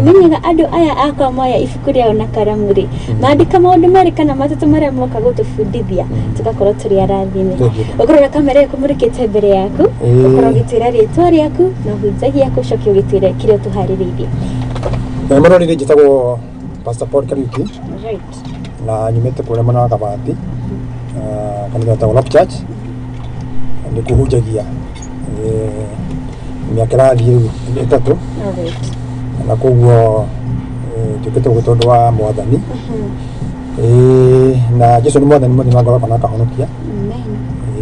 Nĩmenyaga andũ aya akwa moya ibuku rĩao na karamu rĩ, mandĩka maũndũ merĩ kana matatũ marĩa moka gũtũbundithia, tũgakorwo tũrĩ arathime. Ũkorwo na kamera ĩkũmũrĩkĩte mbere yaku, ũkorwo ũgĩtwĩra rĩtwa rĩaku na ũhunjagia ũcoke ũgĩtwĩre kĩrĩa ũtũharĩrĩirie. Mũroreri, njĩtagwo Pastor Paul Kariuki. Na nyumĩte kũrĩa mwena wa Kabati, kanitha wĩtagwo Rock Church. Nĩ kũhunjagia mĩaka ĩrathiĩ rĩu 3. Na koguo njũkĩte gũkũ tondũ wa Mwathani. Na Jesu nĩ Mwathani, Mwathani wa ngoro kana akahonokia.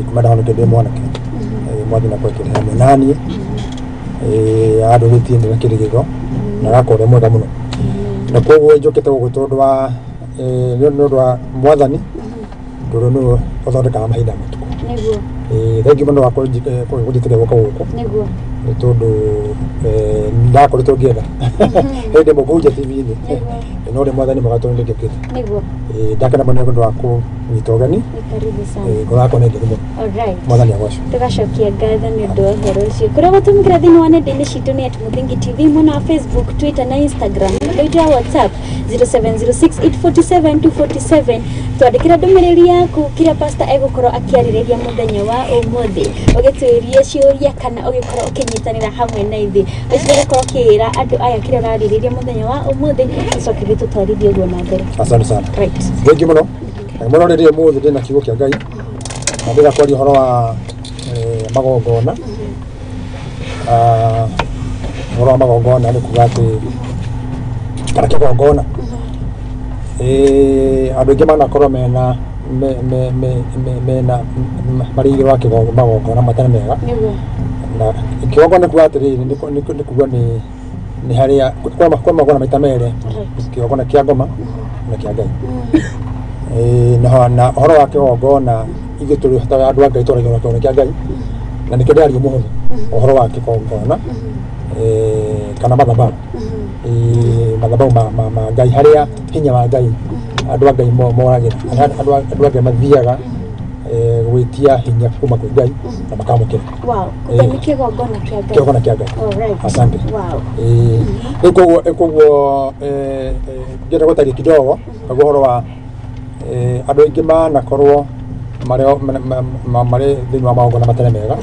Kuma ndahonokia ndĩ mwanake, Mwathani akwekĩra hamwe naniĩ, andũrĩtie ndĩ na kĩrĩgĩrĩro na agakorwo mwega mũno. Na koguo njũkĩte gũkũ tondũ wa nĩ ũndũ wa Mwathani, tondũ nĩwe ũthondekaga mahinda matukũ. Thengiũ mũno wa kũnjĩtĩkia gũka gũkũ. Nĩ tondũ ndakoretwo ngĩenda hĩndĩ ĩmwe kũhunjia TV-inĩ, no rĩ Mwathani mwega tondũ nĩngĩũkĩte. Ndakena mũno nĩ ũndũ wa kũnyita ũgeni. Ngoro yakwa nĩ ngenu mũno. Mwathani agocwo. Tũgacokia ngatho nĩ ũndũ wa ũhoro ũcio. Kũrĩa gũtũmĩkĩra thĩinĩ wa nenda-inĩ citũ nĩ at Muthingi TV, mwena wa Facebook, Twitter na Instagram. Namba itũ ya WhatsApp 0706847247. Twandĩkĩra ndũmĩrĩri yaku kĩrĩa pastor egũkorwo akĩarĩrĩria mũthenya wa ũmũthĩ, ũgĩtũria ciũria kana ũgĩkorwo ũkĩnyitanĩra hamwe na ithuĩ. Ũcio ũgũkorwo ũkĩra andũ aya kĩrĩa ũrarĩrĩria mũthenya wa ũmũthĩ, tũcoke tũtwarithie ũguo na mbere. Asante sana. Thengiũ mũno. Mũroreri, ũmũthĩ ndĩna kiugo kĩa Ngai na ndĩrenda kwaria ũhoro wa magongona. Ũhoro wa magongona nĩ kuga atĩ kana kĩgongona, andũ aingĩ manakorwo mena mena marĩ igũrũ wa magongona matarĩ mega. Na kĩgongona nĩ kuga atĩrĩrĩ, nĩ kuga nĩ harĩa kwĩ magongona maita merĩ, kĩgongona kĩa ngoma na kĩa Ngai. Na ũhoro wa kĩgongona, ithuĩ tũrĩ ta andũ a Ngai twaragio na kĩgongona kĩa Ngai, na nĩkĩo ndĩraria ũmũthĩ ũhoro wa kĩgongona, kana mathabahu, mathabahu ma Ngai, harĩa hinya wa Ngai andũ a Ngai moragĩra, andũ a Ngai mathiaga gwĩtia hinya kuma kwĩ Ngai na makamũkĩra. Kumbe nĩ kĩgongona kĩa Ngai. Kĩgongona kĩa Ngai. Asante. Rĩu koguo ngĩenda gũtaria kidogo naguo ũhoro wa andũ aingĩ manakorwo marĩ thĩinĩ wa magongona matarĩ mega,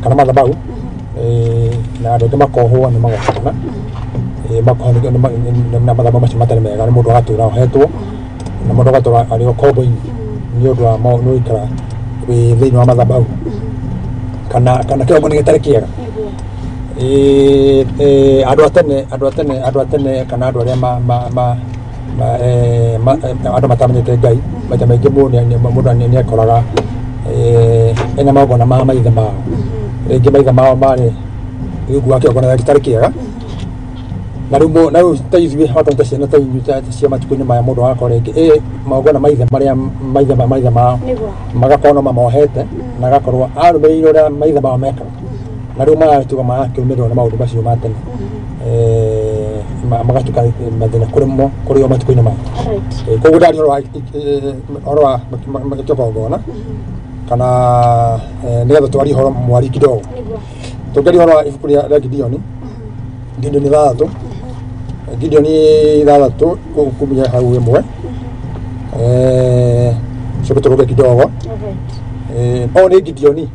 kana mathabahu, na andũ aingĩ makohwo nĩ magongona, makohwo na mathabahu macio matarĩ mega, nĩ mũndũ agatũra ohetwo na mũndũ agatũra arĩ ũkombo-inĩ nĩ ũndũ wa nĩ gũikara wĩ thĩinĩ wa mathabahu kana kĩgongona gĩtarĩ kĩega. Andũ a tene kana andũ arĩa andũ matamenyete Ngai, maita maingĩ mũndũ nĩ ekoraga ena magongona ma maithe mao. Rĩngĩ maithe mao marĩ rungu wa kĩgongona gĩtarĩ kĩega, na rĩu na rĩu ta ithuĩ okorwo ta ciana ta inyuĩ ta cia matukũ-inĩ maya, mũndũ agakorwo rĩngĩ magongona maithe marĩa maithe mao magakorwo no mamohete, na agakorwo arũmĩrĩire ũrĩa maithe mao mekaga, na rĩu maratuga marakĩrũmĩrĩrwo nĩ maũndũ macio ma tene, magatuĩka mathĩna kũrĩ mo kũrĩ o matukũ-inĩ maya. Koguo ndaria ũhoro wa kĩgongona kana nĩgetha twarie ũhoro mwari kidogo. Tũngĩaria ũhoro wa ibuku rĩa Gideoni, Gideoni 6, Gideoni 6 kumia hau 1, coke tũrũge kidogo. O nĩ Gideoni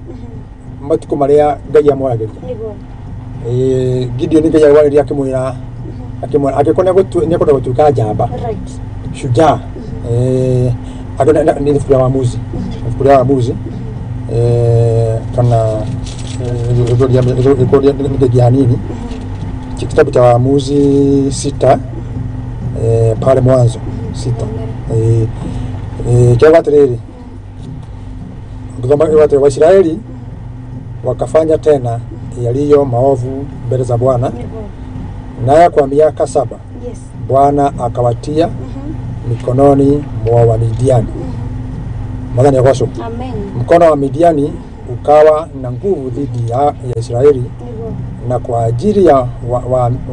matukũ marĩa Ngai amwaragĩria. Gideoni Ngai amwaragĩria akĩmwĩra angĩkorwo nĩekwenda gũtuĩka njamba, shujaa, nĩ ibuku rĩa Waamuzi, ibuku rĩa Waamuzi, kana nĩkĩngia hanini, kitabu cha Waamuzi 6, pale mwanzo 6, kiuga atĩrĩrĩ, ngĩthoma atĩrĩ, Waisraeli wakafanya tena yaliyo maovu mbele za Bwana, naye kwa miaka 7 Bwana akawatia mikononi mwa Wamidiani. Mwathani agocwo. Amen. Mkono wa Midiani ukawa na nguvu dhidi ya Israeli, na kwa ajili ya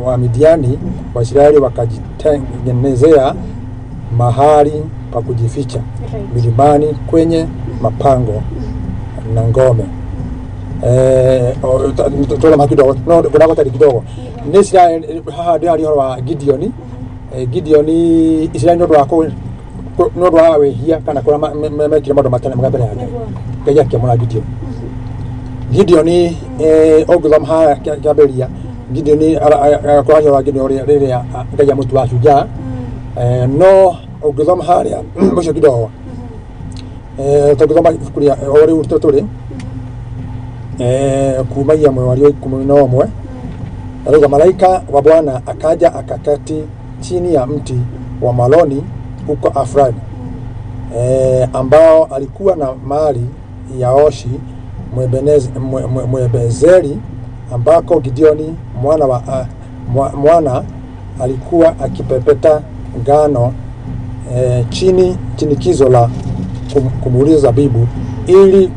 wa Midiani Waisraeli wakajitengenezea mahali pa kujificha milimani kwenye mapango na ngome. Tũthoma kidogo no ngwenda kidogo nĩ Isiraeli haha ndĩraria ũhoro wa Gideoni. Gideoni Isiraeli nĩ ũndũ wa wĩhia kana kũrĩa mekire maũndũ matarĩ mega mbere ya Ngai. Ngai akĩamũra Gideoni. Gideoni ũngĩthoma haha kĩambĩrĩria Gideoni kũraria wa Gideoni rĩrĩa Ngai amũtua shujaa. No ũngĩthoma harĩa mũico kidogo tũngĩthoma ibuku rĩa o rĩu tũrĩ kumagia mweri wa 11 arauga malaika wa Bwana akaja akaketi chini ya mti wa maloni huko Afrani, ambao alikuwa na mali ya Oshi Mwebezeri, ambako Gideoni mwana alikuwa akipepeta ngano chini chinikizo la kumuuliza zabibu ili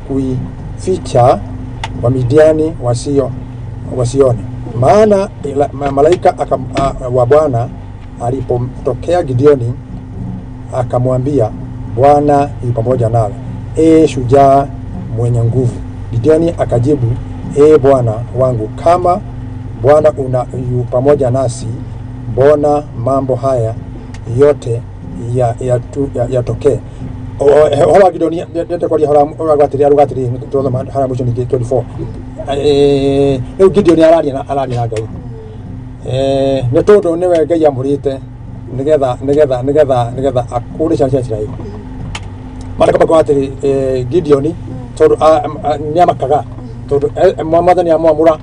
kuificha Wamidiani wasione. Maana malaika wa Bwana alipomtokea Gideoni akamwambia, Bwana yu pamoja nawe, e shujaa mwenye nguvu. Gideoni akajibu, e Bwana wangu, kama Bwana yu pamoja nasi, mbona mambo haya yote yatokee? Hora Gideoni ndete kwaria hora arugatiri tuthoma hara mũico ningĩ 24. Rĩu Gideoni araria na Ngai. Nĩ tondũ nĩwe Ngai amũrĩte nĩgetha akũre ciana cia Isiraeli. Maandĩko makuga atĩrĩ Gideoni tondũ nĩamakaga tondũ Mwathani amwamũra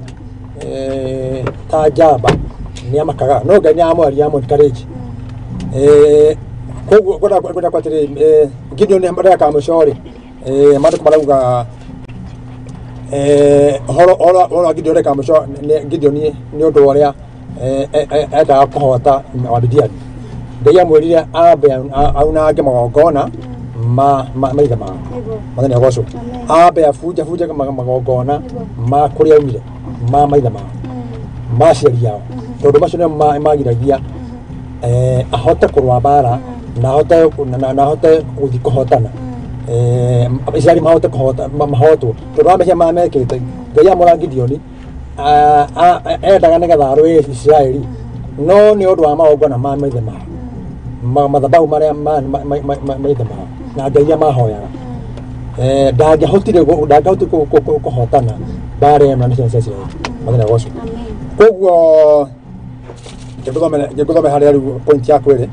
ta njamba nĩamakaga, no Ngai nĩamwaria amũ encourage. Koguo ngwenda kwa atĩrĩ Gideoni ndagĩka ya mũico rĩ maandĩko marauga horo wa Gideoni ndagĩka ya mũico Gideoni nĩ ũndũ wa ũrĩa endaga kũhota Wamidiani. Ngai amwĩrire ambe aunange magongona ma maithe mao. Mwathani agocwo. Ambe abunjabunje magongona ma kũrĩa aumire ma maithe mao ma aciari ao, tondũ macio nĩmo magiragia ahote kũrũa mbara na ahote gũthiĩ kũhotana. Isiraeli mahote kũhota mahotwo tondũ wa mehia maya mekĩte. Ngai amũra Gideoni endaga nĩgetha arũe Isiraeli, no nĩ ũndũ wa magongona ma maithe mao, mathabahu marĩa maithe mao na Ngai iria mahoyaga, ndangĩahotire kũhotana mbara ĩno na ciana cia Isiraeli. Mwathani agocwo. Koguo ngĩgũthome harĩa rĩu point ya kwĩrĩ.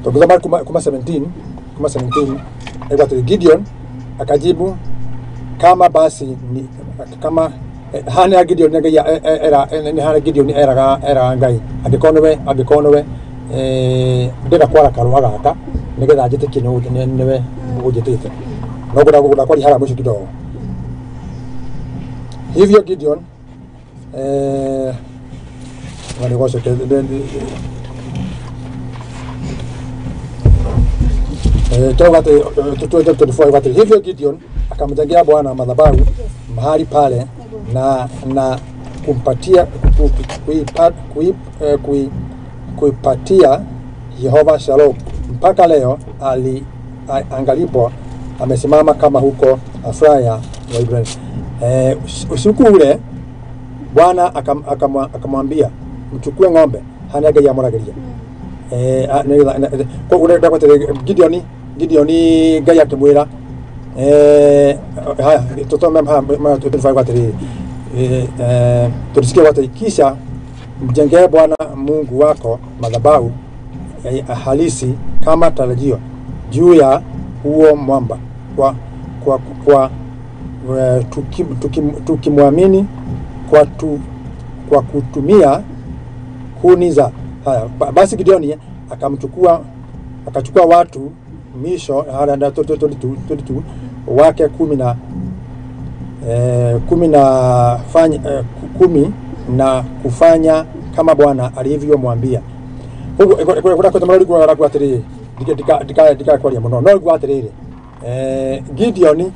Tũngĩthoma kuma 17 ĩgwatĩrĩ Gideon akajibu, kama basi ni kama hana Gideon Ngai era ni hana Gideon eraga Ngai angĩkorwo nĩwe ndĩrenda kwara karũa gaka nĩgetha njĩtĩkie nĩwe ũnjĩtĩte, no ngwenda kwaria harĩa mũico kidogo. Hivyo Gideon hivyo Gideon akamjengea Bwana madhabahu mahali pale na kumpatia kuipatia Yehova Shalom. Mpaka leo angalipo amesimama kama huko Afraya wa Ibrahim. Usiku ule Bwana akamwambia, mchukue ng'ombe hana Ngai amũragĩria. Gideoni Ngai akĩmwĩra haya tũtome atĩrĩrĩ tulisikia watu, kisha mjengee Bwana Mungu wako madhabahu halisi kama tarajio juu ya huo mwamba, kwa tukimwamini kwa kutumia kuni za haya. Basi Gideoni akachukua watu misho 22 wake 10 na kufanya kama Bwana alivyomwambia. Gideoni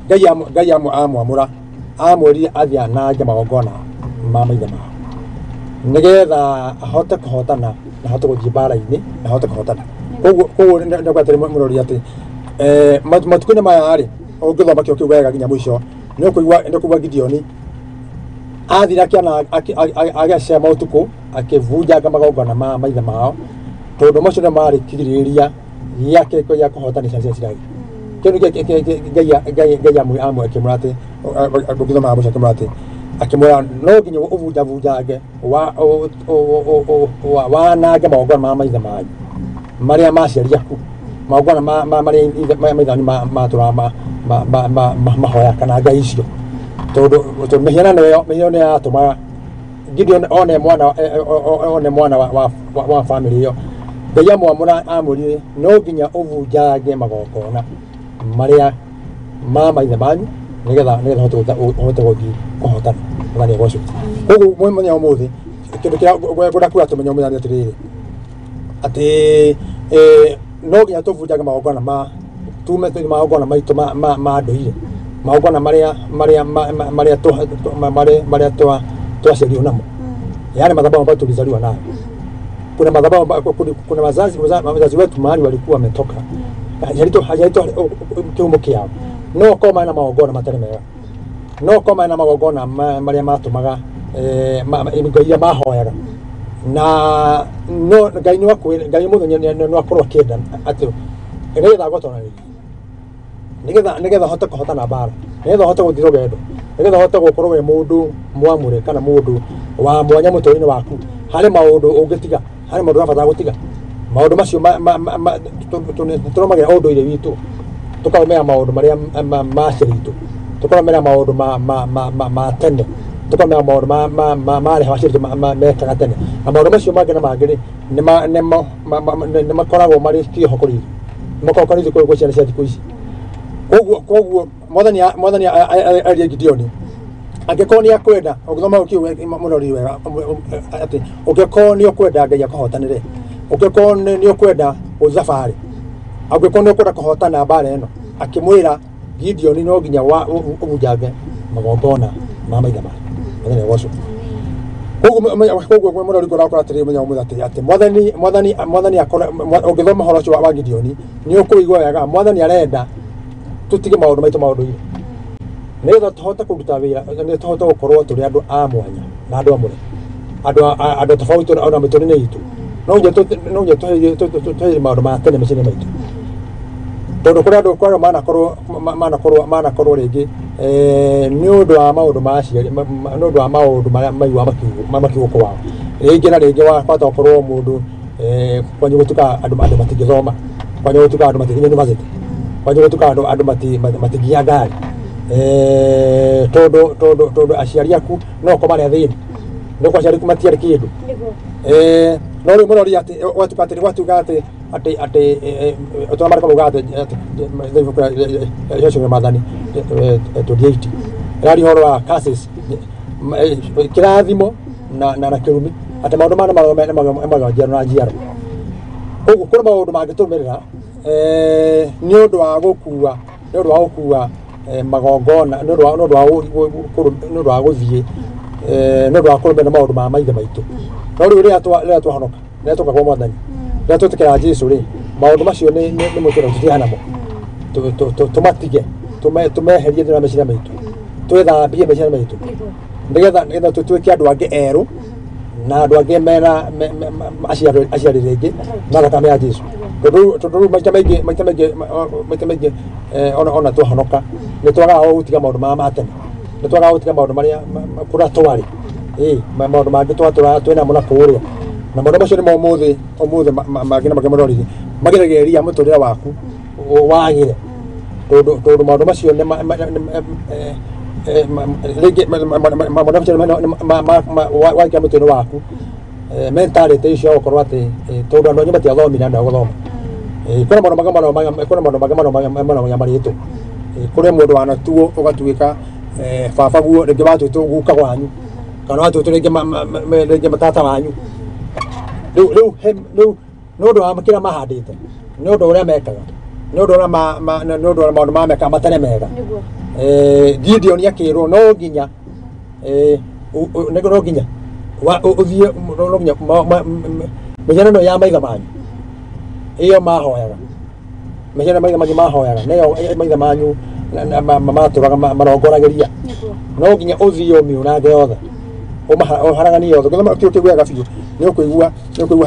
Ngai amwamũra amwĩrire athiĩ anange magongona ma maithe mao, Nigetha ahote kuhotana na ahote guthii mbara-ini na ahote kuhotana. Koguo nĩ mũrori atĩ matukũ-inĩ maya rĩ, ũngĩthoma kĩo kĩu wega nginya mũico nĩ ũkũigua Gideoni athire akĩona agĩcema ũtukũ akĩbunjanga magongona ma maithe mao tondũ macio nĩ marĩ kĩgirĩrĩria gĩake gĩa kũhotana ciana cia Isiraeli. Kĩndũ Ngai akĩmwĩra atĩ ũngĩthoma mũico akĩmwĩra atĩ akĩmwĩra no nginya ũbunjabunjange wanange magongona ma maithe manyu marĩa maciari aku magongona marĩa maithe manyu matũraga mahoya kana ngai icio tondũ mĩhianano ĩyo mĩhianano yatũmaga Gideon one mwana wa family ĩyo Ngai amwamũra amwĩrire no nginya ũbunjange magongona marĩa ma maithe manyu nigetha ũhote gũthiĩ kũhotana. Mwathani agocwo. Koguo mũthenya ũmũthĩ kĩndũ kĩrĩa ngwenda kuga tũmenye ũmũthĩ nĩ atĩrĩrĩ atĩ no nginya tũbunjange magongona ma tume magongona maitũ ma ndũire magongona marĩa marĩa twaciarirwo namo, yaani madhabahu ambayo tulizaliwa nayo. Kuna madhabahu, kuna wazazi wetu mahali walikuwa wametoka hajaitwa kiumo kiao no koma na magongona matarĩ mega, no koma na magongona marĩa matũmaga ngai iria mahoyaga na no Ngai nĩ akwĩra Ngai mũthenya nĩ akorwo akĩenda atĩ nĩgetha ngũtoranĩrie nĩgetha hote kũhotana mbara, nĩgetha hote gũthiĩ rũgendo, nĩgetha hote gũkorwo wĩ mũndũ mwamũre kana mũndũ wa mwanya mũtũrĩre-inĩ waku. Harĩ maũndũ ũngĩtiga, harĩ maũndũ ũrabatara gũtiga. Maũndũ macio tũrũmagĩrĩra ũndũire witũ, tũkarũmĩrĩra maũndũ marĩa ma aciari aitũ, tũkarũmĩrĩra maũndũ ma tene, tũkarũmĩrĩra maũndũ ma arĩa aciari aitũ mekaga tene, na maũndũ macio mangĩ na mangĩ rĩ nĩ makoragwo marĩ kĩoho kũrĩ ithuĩ, nĩ makoragwo kũrĩ ithuĩ kwĩ ciana cia thikũ ici. Koguo Mwathani arie Gideoni angĩkorwo nĩ akwenda, ũngĩthoma kiugo mũno ri wega atĩ ũngĩkorwo nĩ ũkwenda Ngai akũhotanĩre, ũngĩkorwo nĩ ũkwenda gũthiĩ thabarĩ, angĩkorwo nĩ ũkwenda kũhotana mbara ĩno, akĩmwĩra Gideoni no nginya ũbunjange magongona ma maithe make. Mwathani agocwo. Koguo mũno ri ũrakora atĩrĩrĩ mũthenya ũmũthĩ atĩ Mwathani ũngĩthoma ũhoro ũcio wa Gideoni nĩ ũkũigua wega Mwathani arenda tũtige maũndũ maitũ ma ũndũire nĩgetha tũhote kũruta wĩra, nĩ tũhote gũkorwo tũrĩ andũ a mwanya na andũ amũre, andũ tofauti ona mĩtũrĩre itũ. No nginya tũherie maũndũ ma tene meciria maitũ tondũ kũrĩ andũ manakorwo rĩngĩ nĩ ũndũ wa maũndũ ma aciari, nĩ ũndũ wa maũndũ marĩa maiguaga makiugwo kwao, rĩngĩ na rĩngĩ wahota gũkorwo mũndũ kwanyu gũtuĩka andũ matingĩthoma, kwanyu gũtuĩka andũ matingĩthiĩ university, kwanyu gũtuĩka andũ matingĩgĩa ngari, tondũ aciari aku no korwo marĩ athĩni, no korwo aciari aku matiarĩ kĩndũ. No rĩu mũrori atĩ gwatuĩka atĩ atĩ tũramarĩka maugaga atĩ Joshua Mwathani 28 ĩraria ũhoro wa curses, kĩrathimo na kĩrumi, atĩ maũndũ maya nĩ njiaro na njiaro. Koguo kũrĩ maũndũ mangĩtũrũmĩrĩra nĩ ũndũ wa gũkua, nĩ ũndũ wa gũkua magongona, nĩ ũndũ wa gũthiĩ, nĩ ũndũ wa kũrũmĩrĩra maũndũ ma maithe maitũ. No rĩu rĩrĩa twahonoka, rĩrĩa twoka kwa Mwathani, rĩrĩa twetĩkĩra Jesũ rĩ, maũndũ macio nĩ mũtũrĩre tũtigane namo, tũmatige, tũmeherie thĩinĩ wa meciria maitũ, twĩthambie meciria maitũ nĩgetha tũtuĩke andũ angĩ erũ na andũ angĩ mena aciari rĩngĩ na thakame ya Jesũ. Tondũ rĩu maita maingĩ ona twahonoka nĩ twagaga gũtiga maũndũ maya ma tene, nĩ twagaga gũtiga maũndũ marĩa kũrĩa twarĩ, maũndũ mangĩ twatũraga twĩnamo na kũrĩa, na maũndũ macio nĩmo ũmũthĩ mangĩ na mangĩ mũrori mageragĩrĩria mũtũrĩre waku wagĩre, tondũ maũndũ macio rĩngĩ maũndũ macio waikara mũtwe-inĩ waku mentality icio ya gũkorwo atĩ tondũ andũ anyu matiathomire andũ a gũthoma. Kwĩna maũndũ mangĩ kwĩna maũndũ mangĩ mũno marĩtwo, kũrĩ mũndũ wanatuo ũgatuĩka baba guo rĩngĩ watuĩtwo guka wanyu kana watuĩtwo rĩngĩ matata wanyu. Rĩu nĩ ũndũ wa kĩrĩa mahandĩte, nĩ ũndũ ũrĩa mekaga, nĩ ũndũ ũrĩa nĩ ũndũ wa maũndũ mamekaga matarĩ mega. Gideon akĩrwo no nginya no nginya Ũthiĩ no nginya mĩhianano ya maithe manyu ĩyo mahoyaga, mĩhianano maithe manyu mahoyaga nĩyo maithe manyu matũraga marongoragĩria, no nginya ũthiĩ ũmĩũnange yothe, ũharaganie yothe. Gũthoma kĩu wega biũ nĩ ũkũigua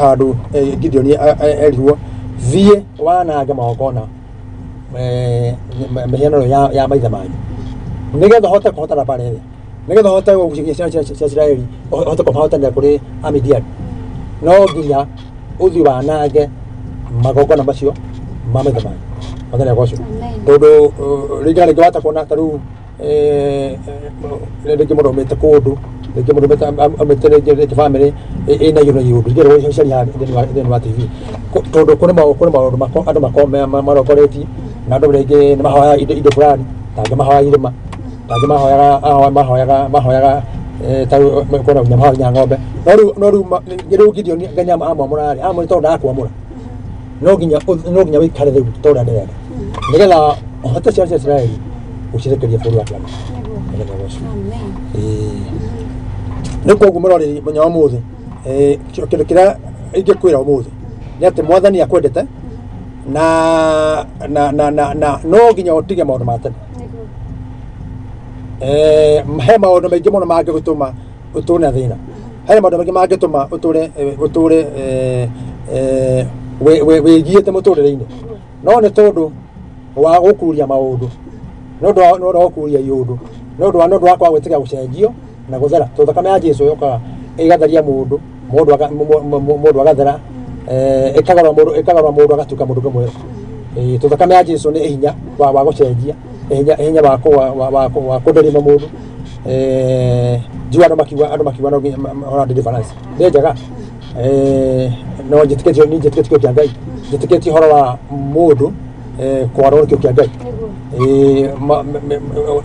handũ Gideon erirwo thiĩ wanange magongona mĩhianano ya maithe manyu nĩgetha ũhote kũhotana mbara ĩrĩa, nĩgetha ũhote gũcigia ciana cia Isiraeli, ũhote kũmahotanĩra kũrĩ Amidiani, no nginya ũthiĩ wanange magongona macio ma maithe manyu. Mwathani agocwo. Tondũ rĩngĩ na rĩngĩ wahota kuona ta rĩu rĩngĩ mũndũ aumĩte kũndũ, rĩngĩ mũndũ aumĩte rĩngĩ bamĩrĩ ĩna iũndũ na iũndũ, rĩngĩ ũcaria thĩinĩ wa TV, tondũ kũrĩ maũndũ andũ makoragwo marongoretie, na andũ rĩngĩ nĩ mahoyaga indo fulani, ta angĩ mahoyaga irĩma, ta angĩ mahoyaga ta kwĩna nginya mahoyaga nginya ng'ombe. No rĩu Gideon Ngai amwamũra rĩ, amwĩra tondũ ndakwamũra, no nginya wĩikare rĩu ta ũrĩa ndĩrenda, nĩgetha ũhote ciana cia Isiraeli gũcirekeria bũrũri wa Kĩrĩma. Nĩ koguo mũroreri mũthenya wa ũmũthĩ, kĩndũ kĩrĩa ingĩkwĩra ũmũthĩ nĩ atĩ Mwathani akwendete na no nginya ũtige maũndũ ma tene. He maũndũ maingĩ mũno mangĩgũtũma ũtũre na thĩna, he maũndũ maingĩ mangĩtũma ũtũre wĩgiĩte mũtũrĩre-inĩ, no nĩ tondũ wa gũkururia maũndũ, nĩ ũndũ wa gũkururia iũndũ, nĩ ũndũ wa kwaga gwĩtĩkĩra gũcenjio na gũthera. Tondũ thakame ya Jesũ yũkaga ĩgatheria mũndũ, mũndũ agathera, ĩkagarũra mũndũ agatuĩka mũndũ ũngĩ mwerũ. Tondũ thakame ya Jesũ nĩ hinya wa gũcenjia, hinya wa kũnderima mũndũ. Njigua andũ makiuga no nginya ũhoro wa deliverance nĩ njega, no njĩtĩkĩtie kĩo kĩa Ngai, njĩtĩkĩtie ũhoro wa mũndũ kwarwo kĩo kĩa Ngai.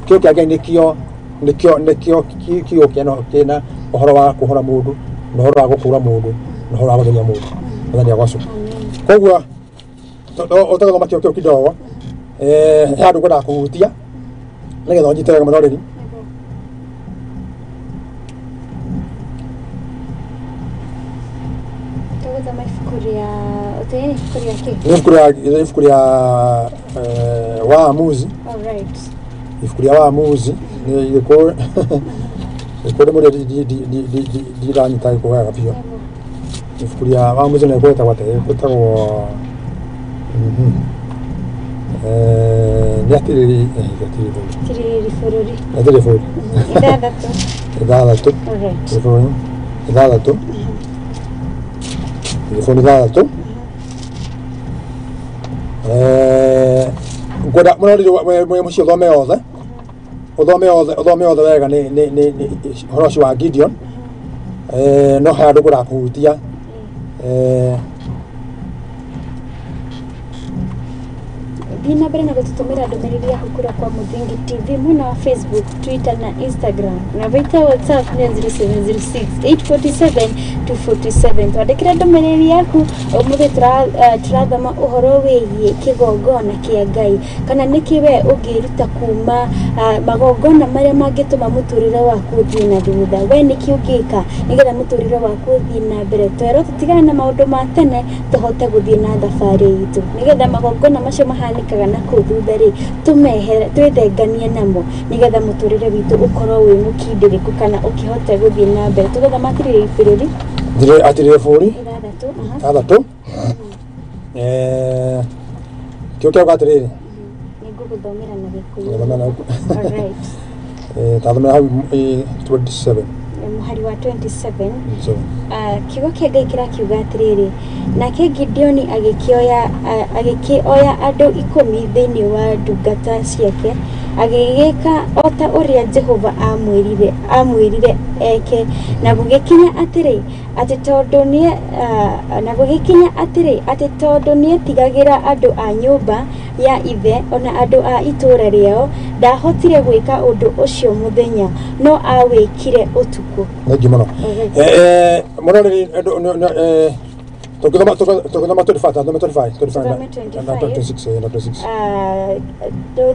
Kĩo kĩa Ngai nĩkĩo kiugo kĩna ũhoro wa kũhora mũndũ, na ũhoro wa gũkũra mũndũ, na ũhoro wa gũtheria mũndũ. Mwathani agocwo. Koguo ũtagũthoma kĩo kĩu kidogo, he handũ ngwendaga kũhutia nĩgetha ũnyite wega mũroreri. Tũgũthoma ibuku rĩa kĩ? Nĩ ibuku rĩa Waamuzi. Ibuku rĩa Waamuzi nĩ gĩkũyũ rĩmwe ndiranyita gĩkũyũ wega biũ. Ibuku rĩa Waamuzi nĩ gwĩtagwo atĩa? Gwĩtagwo nĩ Atirĩrĩri bũrũri. Atirĩrĩri bũrũri. Ithathatũ. Ithathatũ. Gĩbũrũri ithathatũ. Ngwenda mũroreri wĩ mũciĩ ũthome yothe, ũthome yothe wega nĩ ũhoro ũcio wa Gideon. No he handũ ngwendaga kũhutia. Thiĩ na mbere na gũtũtũmĩra ndũmĩrĩri yaku kũrĩa kwa Mũthingi TV mwena wa Facebook, Twitter na Instagram, na baita WhatsApp nĩ 0706 847 247. Twandĩkĩre ndũmĩrĩri yaku. Ũmũthĩ tũrathoma ũhoro wĩgiĩ kĩgongona kĩa Ngai, kana nĩkĩ we ũngĩruta kuma magongona marĩa mangĩtũma mũtũrĩre waku ũthiĩ na thutha. We nĩkĩ ũngĩka nĩgetha mũtũrĩre waku ũthiĩ na mbere? Twerwo tũtigane na maũndũ ma tene, tũhote gũthiĩ na thabarĩ itũ, nĩgetha magongona macio mahanĩkaga na kũu thutha rĩ, tũmehere, twĩthenganie namo, nĩgetha mũtũrĩre witũ ũkorwo wĩ mũkindĩrĩku kana ũkĩhote gũthiĩ na mbere. Tũgũthoma Atirĩrĩri bũrũri. Atirĩrĩri bũrũri ithathatũ. Kĩo kĩauga atĩrĩrĩ, nĩngũgũthomera na Gĩkũyũ. Tathomera hau 27, mũhari wa 27. Kiugo kĩa Ngai kĩrakiuga atĩrĩrĩ, nake Gideoni agĩkĩoya andũ 10 thĩinĩ wa ndungata ciake, agĩgĩka o ta ũrĩa Jehova amwĩrire eke. Na gũgĩkinya atĩrĩ, atĩ tondũ nĩetigagĩra andũ a nyũmba ya ithe ona andũ a itũũra rĩao, ndahotire gwĩka ũndũ ũcio mũthenya, no awĩkire ũtukũ. Thengiũ mũno. Mũroreri, Tũngĩthoma 25, thome 25, 25 na 26, na 26.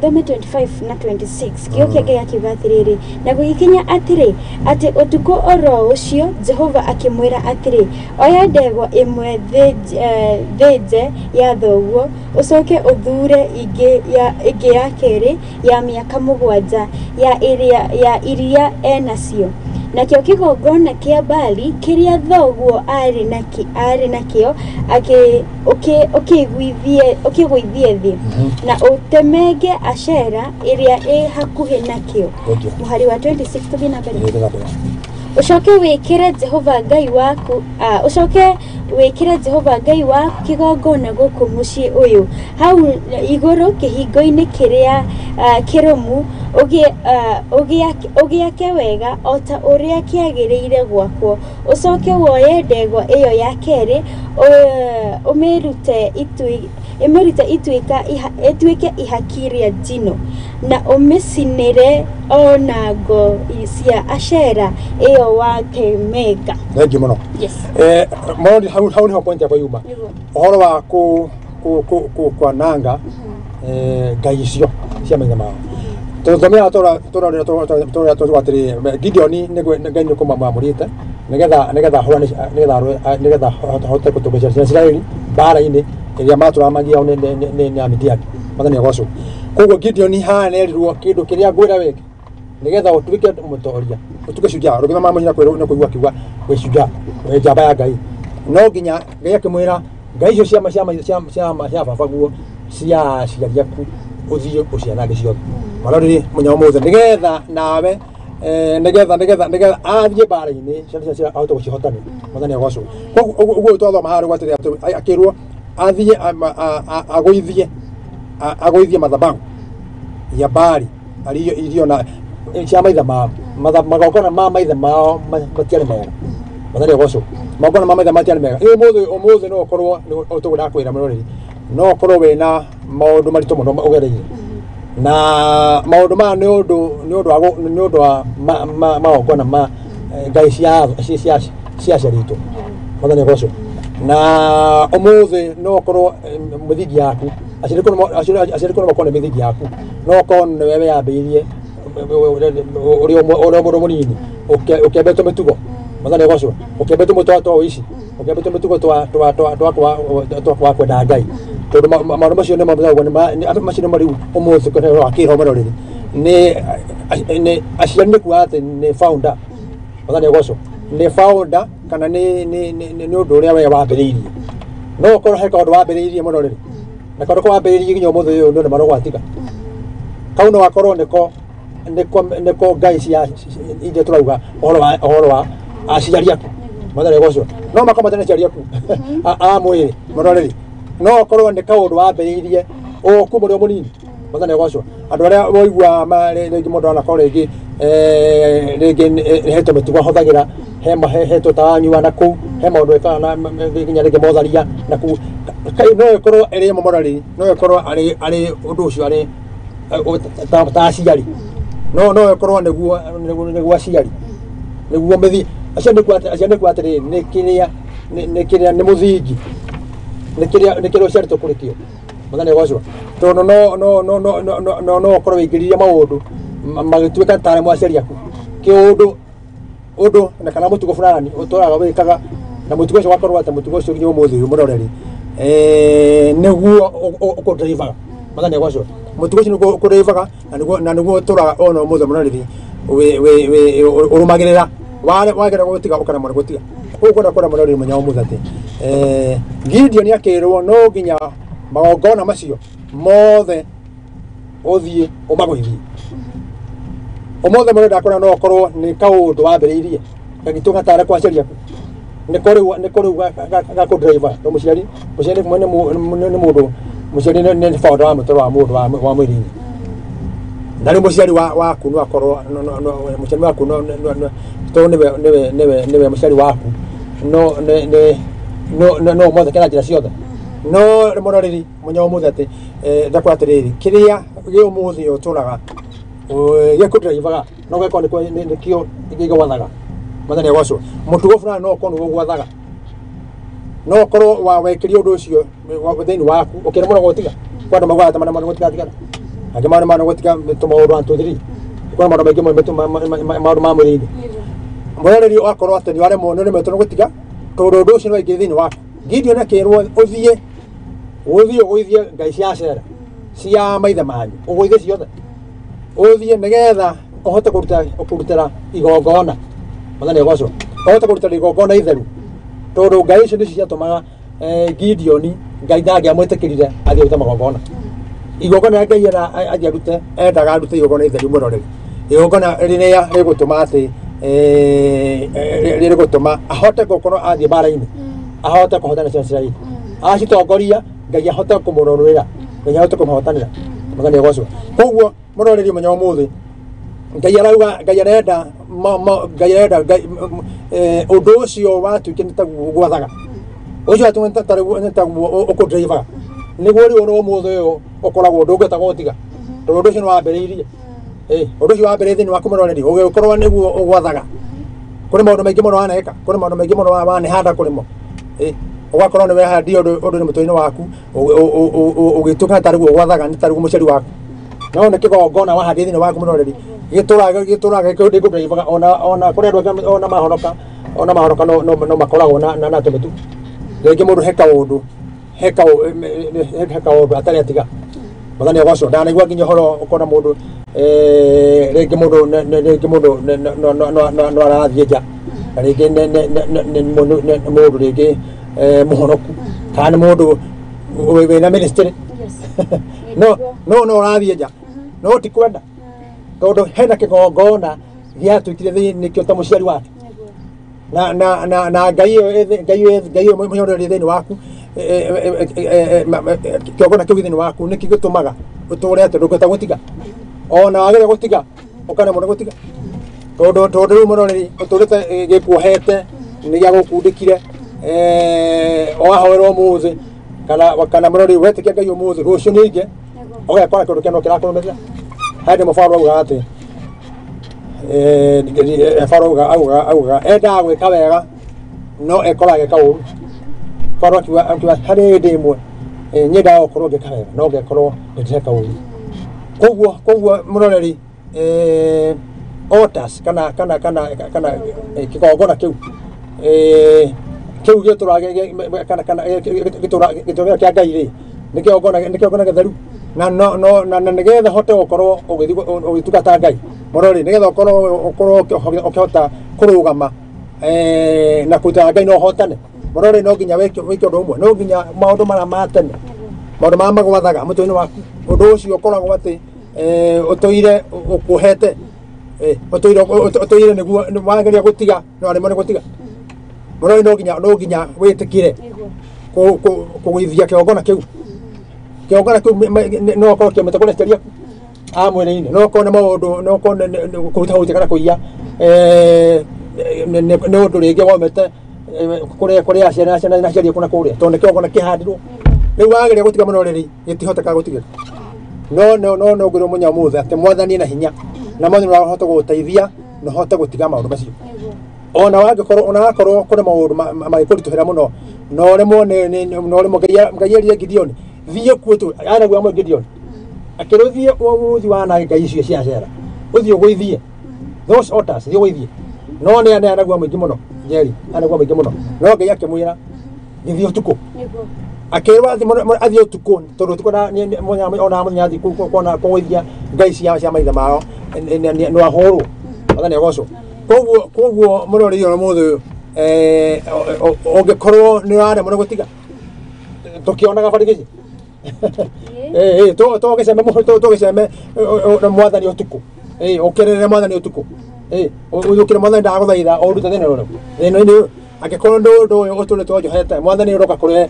Thome 25 na 26. Kĩo kĩa Ngai akiuga atĩrĩrĩ, na gũgĩkinya atĩrĩ, atĩ ũtukũ oro ũcio Jehova akĩmwĩra atĩrĩ, oya ndegwa ĩmwe thĩnje ya thoguo, ũcoke ũthuure ĩngĩ ya kerĩ ya mĩaka 7 ya iria enacio. Nakĩo kĩgongona kĩa Baali kĩrĩa thoguo arĩ nakĩo ũkĩgũithie thĩ, na ũtemenge Ashera ĩrĩa ĩ hakuhĩ nakĩo. Mũhari wa 26 tũthiĩ na mbere. Ũcoke wĩkĩre Jehova Ngai waku, ũcoke wĩkĩre Jehova Ngai waku kĩgongona gũkũ mũciĩ ũyũ hau igũrũ kĩhingo-inĩ kĩrĩa kĩrũmu, ũgĩake wega o ta ũrĩa kĩagĩrĩire gwakwo. Ũcoke woye ndegwa ĩyo ya kerĩ ũmĩrute ĩtuĩke ihaki rĩa njino, na ũmĩcinĩre o na ngo cia Ashera ĩyo watemenga. Thank you mũno. Yes. Mũno hau nĩho point yakwa yuma. Ũhoro wa kwananga ngai icio cia maithe mao. Tũthomea tũra atĩrĩ Gideoni nĩ Ngai nĩ kũmamũrĩte nĩgetha nĩgetha ahote gũtongoria ciana cia Isiraeli mbara-inĩ ĩrĩa matũraga magiao nĩ Amidiani. Mwathani agocwo. Koguo Gideoni haha nĩerirwo kĩndũ kĩrĩa ngwĩra wĩke nĩgetha ũtuĩke mũtoria, ũtuĩke shujaa. Rũgĩthoma mũnyina kwĩrwo nĩ kũigua akiuga wĩ shujaa, wĩ njamba ya Ngai. No nginya Ngai akĩmwĩra ngai icio cia babaguo cia aciari aku ũthiĩ ũcianange ciothe. Marorire mũnya ũmũthĩ nĩgetha nawe nĩgetha athiĩ mbara-inĩ ciana cia ahote gũcihotana. Mwathani agocwo. Koguo ũguo twathoma haha rĩu atĩrĩ akĩrwo athiĩ agũithie madhabahu ya Baali irio na cia maithe mao, magongona ma maithe mao matiarĩ mega. Mwathani agocwo. Magongona ma maithe matiarĩ mega. Ũmũthĩ no ũkorwo tũguo ndakwĩra mũroreri, no ũkorwo wĩna maũndũ maritũ mũno ũgereire, na maũndũ maya nĩ ũndũ wa magongona ma ngai cia aciari aitũ. Mwathani agocwo. Na ũmũthĩ no ũkorwo mĩthingi yaku aciari kũrĩ makorwo nĩ mĩthingi yaku, no ũkorwo nĩwe weyambĩrĩirie ũrĩ mũndũ mũnini ũkĩambĩtwo mĩtugo. Mwathani agocwo. Ũkĩambĩtwo mũtugo twa ũici, ũkĩambĩtwo mĩtugo twa kwenda Ngai, tondũ maũndũ macio nĩ macio nĩmo rĩu ũmũthĩ wa kĩroho mũroreri nĩ aciari nĩ kuga atĩ nĩ founder. Mwathani agocwo. Nĩ founder kana nĩ ũndũ ũrĩa we wambĩrĩirie. No ũkorwo he kaũndũ wambĩrĩirie mũroreri, na kaũndũ kau wambĩrĩirie nginya ũmũthĩ ũyũ nĩ marũgwatiga. Kau no gakorwo nĩko ngai cia iria tũrauga ũhoro wa aciari aku. Mwathani agocwo. No makorwo matarĩ aciari aku a mwĩrĩ mũroreri, no ũkorwo nĩ kaũndũ wambĩrĩirie o kuma ũrĩ o mũnini. Mwathani agocwo. Andũ arĩa waigua rĩngĩ mũndũ anakorwo rĩngĩ rĩngĩ he tũmĩtugo ahũthagĩra, he tũtanyua na kũu, he maũndũ ekaga na nginya rĩngĩ motharia na kũu, no ĩkorwo ĩrĩ ĩmwe mũroreri, no ĩkorwo arĩ ũndũ ũcio arĩ ta aciari, no ĩkorwo nĩguo aciari nĩguo mĩthi acio nĩ kuga atĩrĩrĩ nĩ kĩrĩa nĩ mũthingi, nĩ kĩrĩa ũciarĩtwo kũrĩ kĩo. Mwathani agocwo. Tondũ no ũkorwo wĩingĩririe maũndũ magĩtuĩka tarĩ mwaciari aku kĩũndũ ũndũ na kana mũtugo fulani ũtũraga wĩkaga, na mũtugo ũcio ũgakorwo atĩ mũtugo ũcio nginya ũmũthĩ ũyũ mũroreri nĩguo ũkũndrivaga. Mwathani agocwo. Mũtugo ũcio nĩguo ũkũndrivaga na nĩguo ũtũraga ona ũmũthĩ mũroreri ũrũmagĩrĩra wagera gũtiga ũkaremwo nĩ gũtiga. Koguo kwenda kwĩra mũroreri mũnya ũmũthĩ atĩ Gideoni akĩrwo no nginya magongona macio mothe ũthiĩ ũmagũithie. Ũmũthĩ mũrenda ndakwĩra no ũkorwo nĩ kaũndũ wambĩrĩirie gagĩtuĩka tarĩ kwa aciari aku, nĩko rĩu gakũdriver. To mũciari nĩ mũndũ, mũciari nĩ founder wa mũtũrĩre wa mũndũ wa mwĩrĩ-inĩ. Na rĩu mũciari waku no akorwo mũciari waku no tondũ nĩwe mũciari waku no no ũmwathĩke na njĩra ciothe. No mũroreri mũnya ũmũthĩ atĩ ndakwĩra atĩrĩrĩ, kĩrĩa gĩ ũmũthĩ ũtũraga gĩkũdrivaga no gĩkorwo nĩkĩo gĩgwathaga. Mwathani agocwo. Mũtugo fulani no ũkorwo nĩguo gwathaga, No ũkorwo wa wekĩria ũndũ ũcio thĩinĩ waku ũkĩremwo nĩ gũtiga. Kwa andũ maugaga atĩ maremwo nĩ gũtiga thigara. Angĩ maremwo nĩ gũtiga tũmaũndũ 1 2 3. Kwĩna maũndũ maingĩ mũno maũndũ ma mwĩrĩ-inĩ. Mwĩroreri ũgakorwo atĩ nĩ waremwo nĩ ũremetwo nĩ gũtiga tondũ ũndũ ũcio nĩ waingĩra thĩinĩ waku. Gideon akĩrwo ũthiĩ ũgũithie ngai cia Ashera cia maithe manyu ũgũithie ciothe ũthiĩ nĩgetha ũhote kũrutĩra igongona. Mwathani agocwo. Ũhote kũrutĩra igongona itheru tondũ ngai icio nĩcio ciatũmaga Gideon ngai ndangĩamwĩtĩkĩrire athiĩ arute magongona. Igongona rĩrĩa Ngai era athiĩ arute endaga arute igongona itheru mwĩroreri. Igongona rĩrĩa rĩgũtũma atĩ rĩgũtũma ahote gũkorwo athiĩ mbara-inĩ ahote kũhotana ciana cia Isiraeli. Acitongoria Ngai ahote kũmũrũĩrĩra Ngai ahote kũmũhotanĩra. Mwathani agocwo. Koguo mũroreri mũthenya ũmũthĩ Ngai arauga Ngai arenda Ngai arenda ũndũ ũcio watuĩke nĩ taguo gwathaga ũcio watuĩke nĩ taguo ũkũndrivaga nĩguo rĩu ona ũmũthĩ ũyũ ũkoragwo ndũngĩhota gũtiga tondũ ũndũ ũcio nĩ wambĩrĩirie. Ũndũ ũcio wambĩrĩirie thĩinĩ waku mũroreri ũgĩkorwo nĩguo ũgwathaga. Kũrĩ maũndũ maingĩ mũno waneka, kũrĩ maũndũ maingĩ mũno wanehanda kũrĩ mo. Ũgakorwo nĩ wehandia ũndũ mũtwe-inĩ waku ũgĩtuĩka tarĩguo gwathaga nĩ tarĩguo mũciari waku. No nĩ kĩgongona wahandia thĩinĩ waku mũroreri gĩtũraga gĩkũndrivaga ona kũrĩ andũ angĩ ona mahonoka no makoragwo na tũmĩtu. Rĩngĩ mũndũ he kaũndũ he kaũndũ atarĩ atiga. Mwathani agocwo. Ndanaigua nginya ũhoro ũkona mũndũ rĩngĩ mũndũ rĩngĩ mũndũ no arathiĩ nja na rĩngĩ nĩ mũndũ rĩngĩ mũhonoku kana nĩ mũndũ wĩna ministry no ũrathiĩ nja no ti kwenda tondũ hena kĩgongona gĩatuĩkire nĩkĩo ta mũciari wake na na na na Ngai Ngai mũhoreri thĩinĩ waku kĩgongona kĩu thĩinĩ waku nĩkĩo gĩtũmaga ũtũre atĩ ndũngĩhota gũtiga ona wagĩrĩire gũtiga ũkaremwo nĩ gũtiga tondũ rĩu mũroreri ũtũrĩte gĩkuohete nĩ gĩagũkundĩkire wahoerwo ũmũthĩ kana mũroreri wetĩkia Ngai ũmũthĩ rũciũ ningĩ ũgekora kĩndũ kĩno kĩrakũrũmĩrĩra. Hĩndĩ mũbaro augaga atĩ baro augaga endaga gwĩka wega no ekoraga agĩka ũru. Baro akiuga harĩ hĩndĩ ĩmwe nyendaga gũkorwo ngĩka wega no ngekorwo ndĩreka ũru. Koguo mũroreri altars kana kana kana kana kĩgongona kĩu kĩu gĩtũraga kana kana gĩtũraga kĩa Ngai rĩ nĩ kĩgongona gĩtheru na no no na nĩgetha hote gũkorwo ũgĩtungata Ngai mũroreri nĩgetha ũkorwo ũkĩhota kũrũgama na kũruta Ngai no ũhotane mũroreri no nginya wĩke ũndũ ũmwe no nginya maũndũ marĩa ma tene maũndũ marĩa magwathaga mũtwe-inĩ waku ũndũ ũcio ũkoragwo atĩ ũtũire ũkuohete ũtũire nĩguo wageria gũtiga no aremwo nĩ gũtiga mũroreri no nginya wĩtĩkĩre kũgũithia kĩgongona kĩu kĩgongona kĩu no ũkorwo kĩomete kũrĩ aciari aku a mwĩrĩ-inĩ no ũkorwo nĩ maũndũ no ũkorwo nĩ kũhutahutia kana kũiya nĩ ũndũ rĩngĩ womete kũrĩ aciari na aciari aku na kũrĩa tondũ nĩ kĩgongona kĩhandirwo rĩu wageria gũtiga mũroreri gĩtihotekaga gũtigĩka no no no no ngwĩrwo mũnya ũmũthĩ atĩ mwathani ena hinya na mwathani no ahote gũgũteithia na ũhote gũtiga maũndũ macio ona wangĩkorwo ona wakorwo kũrĩ maũndũ magĩkũritũhĩra mũno no ũremwo no ũremwo Ngai erire Gideon thiĩ kuo tu aragua amwe Gideon akĩrwo thiĩ ũthiĩ wanange ngai icio cia Ashera ũthiĩ ũgũithie those altars thiĩ ũgũithie no nĩ anagua mũingĩ mũno Njeri anagua mũingĩ mũno no Ngai akĩmwĩra gĩthiĩ ũtukũ akĩrwo athiĩ ũtukũ tondũ ũtukũ ona mũthenya athiĩ kuona kũgũithia ngai cia maithe mao nĩ ahũrwo. Mwathani agocwo. Koguo mũroreri ona mũthĩ ũyũ ũngĩkorwo nĩ ũraremwo nĩ gũtiga tũkĩonaga barigĩci tũgĩceme mwathani ũtukũ ũkĩrĩre mwathani ũtukũ ũthũkĩre mwathani ndagũthaitha ũrute thĩna ũrĩkũ thĩna-inĩ ũyũ angĩkorwo nĩ ũndũ ũyũ ũtũrĩte ũnjohete mwathani ũroka kũrĩ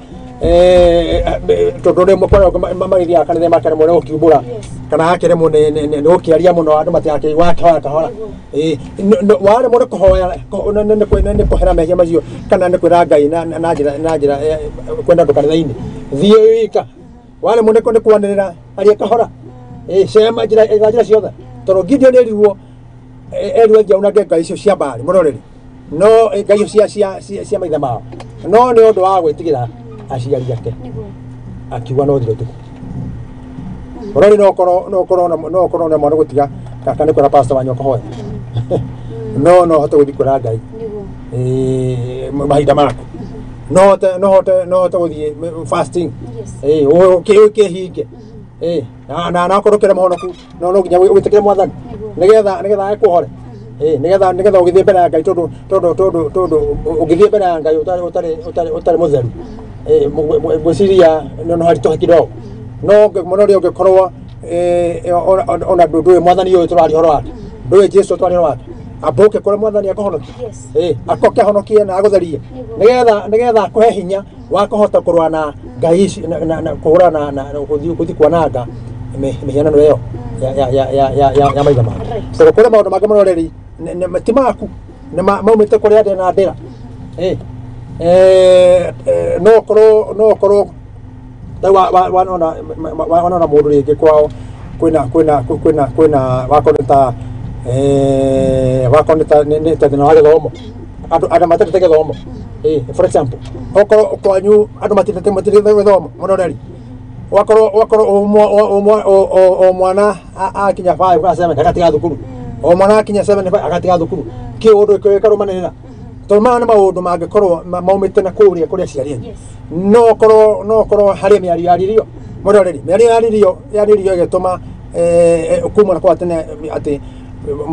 tondũ rĩmwe kũrĩa magĩthiaga kanitha makaremwo nĩ gũkiumbũra kana akĩremwo nĩ gũkĩaria mũno andũ matigakĩigua kahora kahora waremwo nĩ kũhoya nĩ kũhera mehia macio kana nĩ kwĩra Ngai na njĩra kwenda andũ kanitha-inĩ thiĩ wika waremwo nĩ kwanĩrĩra aria kahora cema njĩra ciothe tondũ Gideon erirwo athiĩ aunange ngai icio cia Baali mũroreri no ngai cia maithe mao no nĩ ũndũ wa gwĩtigĩra aciari ake akiuga no thire ũtukũ ũrori no ũkorwo na mwana gũtiga kana nĩ kwĩra pastor wanyu ũkahoya no hote gũthiĩ kwĩra Ngai mahinda maku no hote gũthiĩ fasting ũkĩhinge na akorwo ũkĩrĩ mũhonoku no nginya wĩtĩkĩre mwathani nĩgetha ekũhore nĩgetha ũgĩthiĩ mbere ya Ngai tondũ ũngĩthiĩ mbere ya Ngai ũtarĩ mũtheru ngwĩciria no haritũhe kidogo no mũno rĩ ũngĩkorwo ona ndũĩ mwathani ũyũ tũraria ũhoro wake ndũĩ Jesu tũraria ũhoro wake ambũke kũrĩ mwathani akũhonokie akoke ahonokie na agũtherie nĩgetha akũhe hinya wa kũhota kũrũa na ngai ici na kũhũra na gũthiĩ kwananga mĩhianano ĩyo ya maithe make tondũ kũrĩ maũndũ mangĩ mũno rĩrĩ ti maku nĩ maumĩte kũrĩ andĩ na ndĩra no ũkorwo wanona mũndũ rĩngĩ kwao kwĩna wakorwo ta wakorwo nĩ ta thĩna wa gĩthomo andũ matendete gĩthomo for example okorwo kwanyu andũ matendete gĩthomo mũno rĩrĩ wakorwo o mwana akinya 5 kana 7 agatiga thukuru o mwana akinya 7 agatiga thukuru kĩũndũ gĩkarũmanĩrĩra tondũ maya nĩ maũndũ mangĩkorwo maumĩte na kũrĩa kũrĩ aciari anyu no ũkorwo harĩ mĩario yaririo mũno rĩrĩ mĩario yaririo ĩgĩtũma kuma na kwa tene atĩ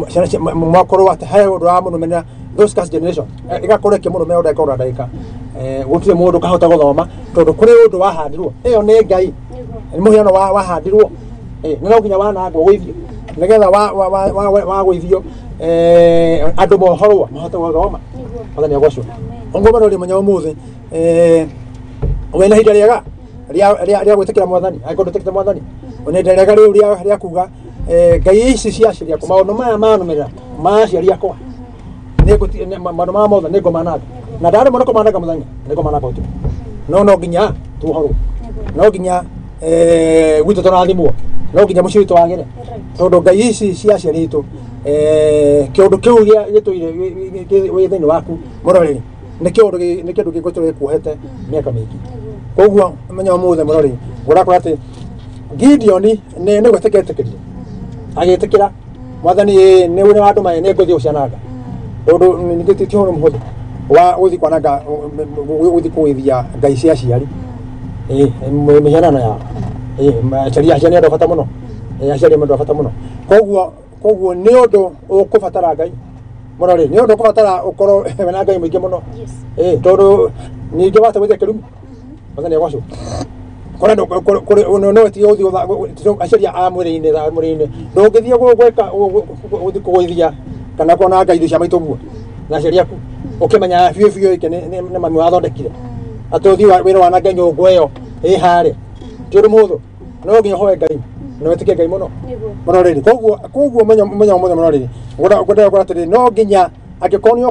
ciana mwakorwo atĩ he ũndũ wa mũrũmĩrĩra those curse generation ĩgakorwo ĩkĩmũrũmĩrĩra ndagĩka o ndagĩka gũtirĩ mũndũ ũkahota gũthoma tondũ kũrĩ ũndũ wahandirwo ĩyo nĩ Ngai nĩ mũhiano wahandirwo nĩ no nginya wanangwo gũithio nĩgetha wagũithio andũ mohorwo mahote gũthoma mwathani agocwo ũguo mũno rĩ mũnya ũmũthĩ wĩna ihinda rĩega rĩa gwĩtĩkĩra mwathani angĩkorwo ndwĩtĩkĩte mwathani wĩna ihinda rĩega rĩu rĩa kuga ngai ici cia aciari akwa maũndũ maya manũmĩrĩra ma aciari akwa maũndũ maya mothe nĩ ngũmananga na ndaremwo nĩ kũmananga mũthenya nĩ ngũmananga ũtukũ no nginya tuohorwo no nginya gwitũ tũrathimwo no nginya mũciĩ witũ wagĩre tondũ ngai ici cia aciari aitũ kĩũndũ kĩu gĩtũire wĩ thĩinĩ waku mũno rĩrĩ nĩ kĩũndũ gĩgũtũra gĩkuohete mĩaka mĩingĩ koguo menya ũmũthĩ mũno rĩ ũrakora atĩ Gideoni nĩ gwĩtĩkĩra etĩkĩrire agĩtĩkĩra mwathani nĩ ũrĩa wandũma nĩ ngũthiĩ gũciananga tondũ ningĩ ti ũhoro mũhũthũ wa gũthiĩ kwananga gũthiĩ kũgũithia ngai cia aciari mĩhianano yao aciari nĩ andũ a bata mũno aciari nĩ andũ a bata mũno koguo nĩ ũndũ ũkũbatara Ngai mũno rĩ nĩ ũndũ ũkũbatara ũkorwo wĩna Ngai mũingĩ mũno tondũ ningĩ wahota gwĩtia kĩrumi mwathani agocwo kũrĩa no wetige gũthiĩ aciari a mwĩrĩ-inĩ ndũngĩthiĩ gwĩka gũthiĩ kũgũithia kana kuona ngai indo cia maitũ guo na aciari aku ũkĩmenya biũ biũ ĩke nĩ mami wathondekire atĩ ũthiĩ wĩra wanange nyũngũ ĩyo ĩ harĩa ti ũndũ mũhũthũ no nginya ũhoe Ngai na wĩtĩkie Ngai mũno mũno rĩrĩ koguo menya ũmũthĩ mũno rĩrĩ ngwendaga gũkora atĩrĩ no nginya angĩkorwo nĩ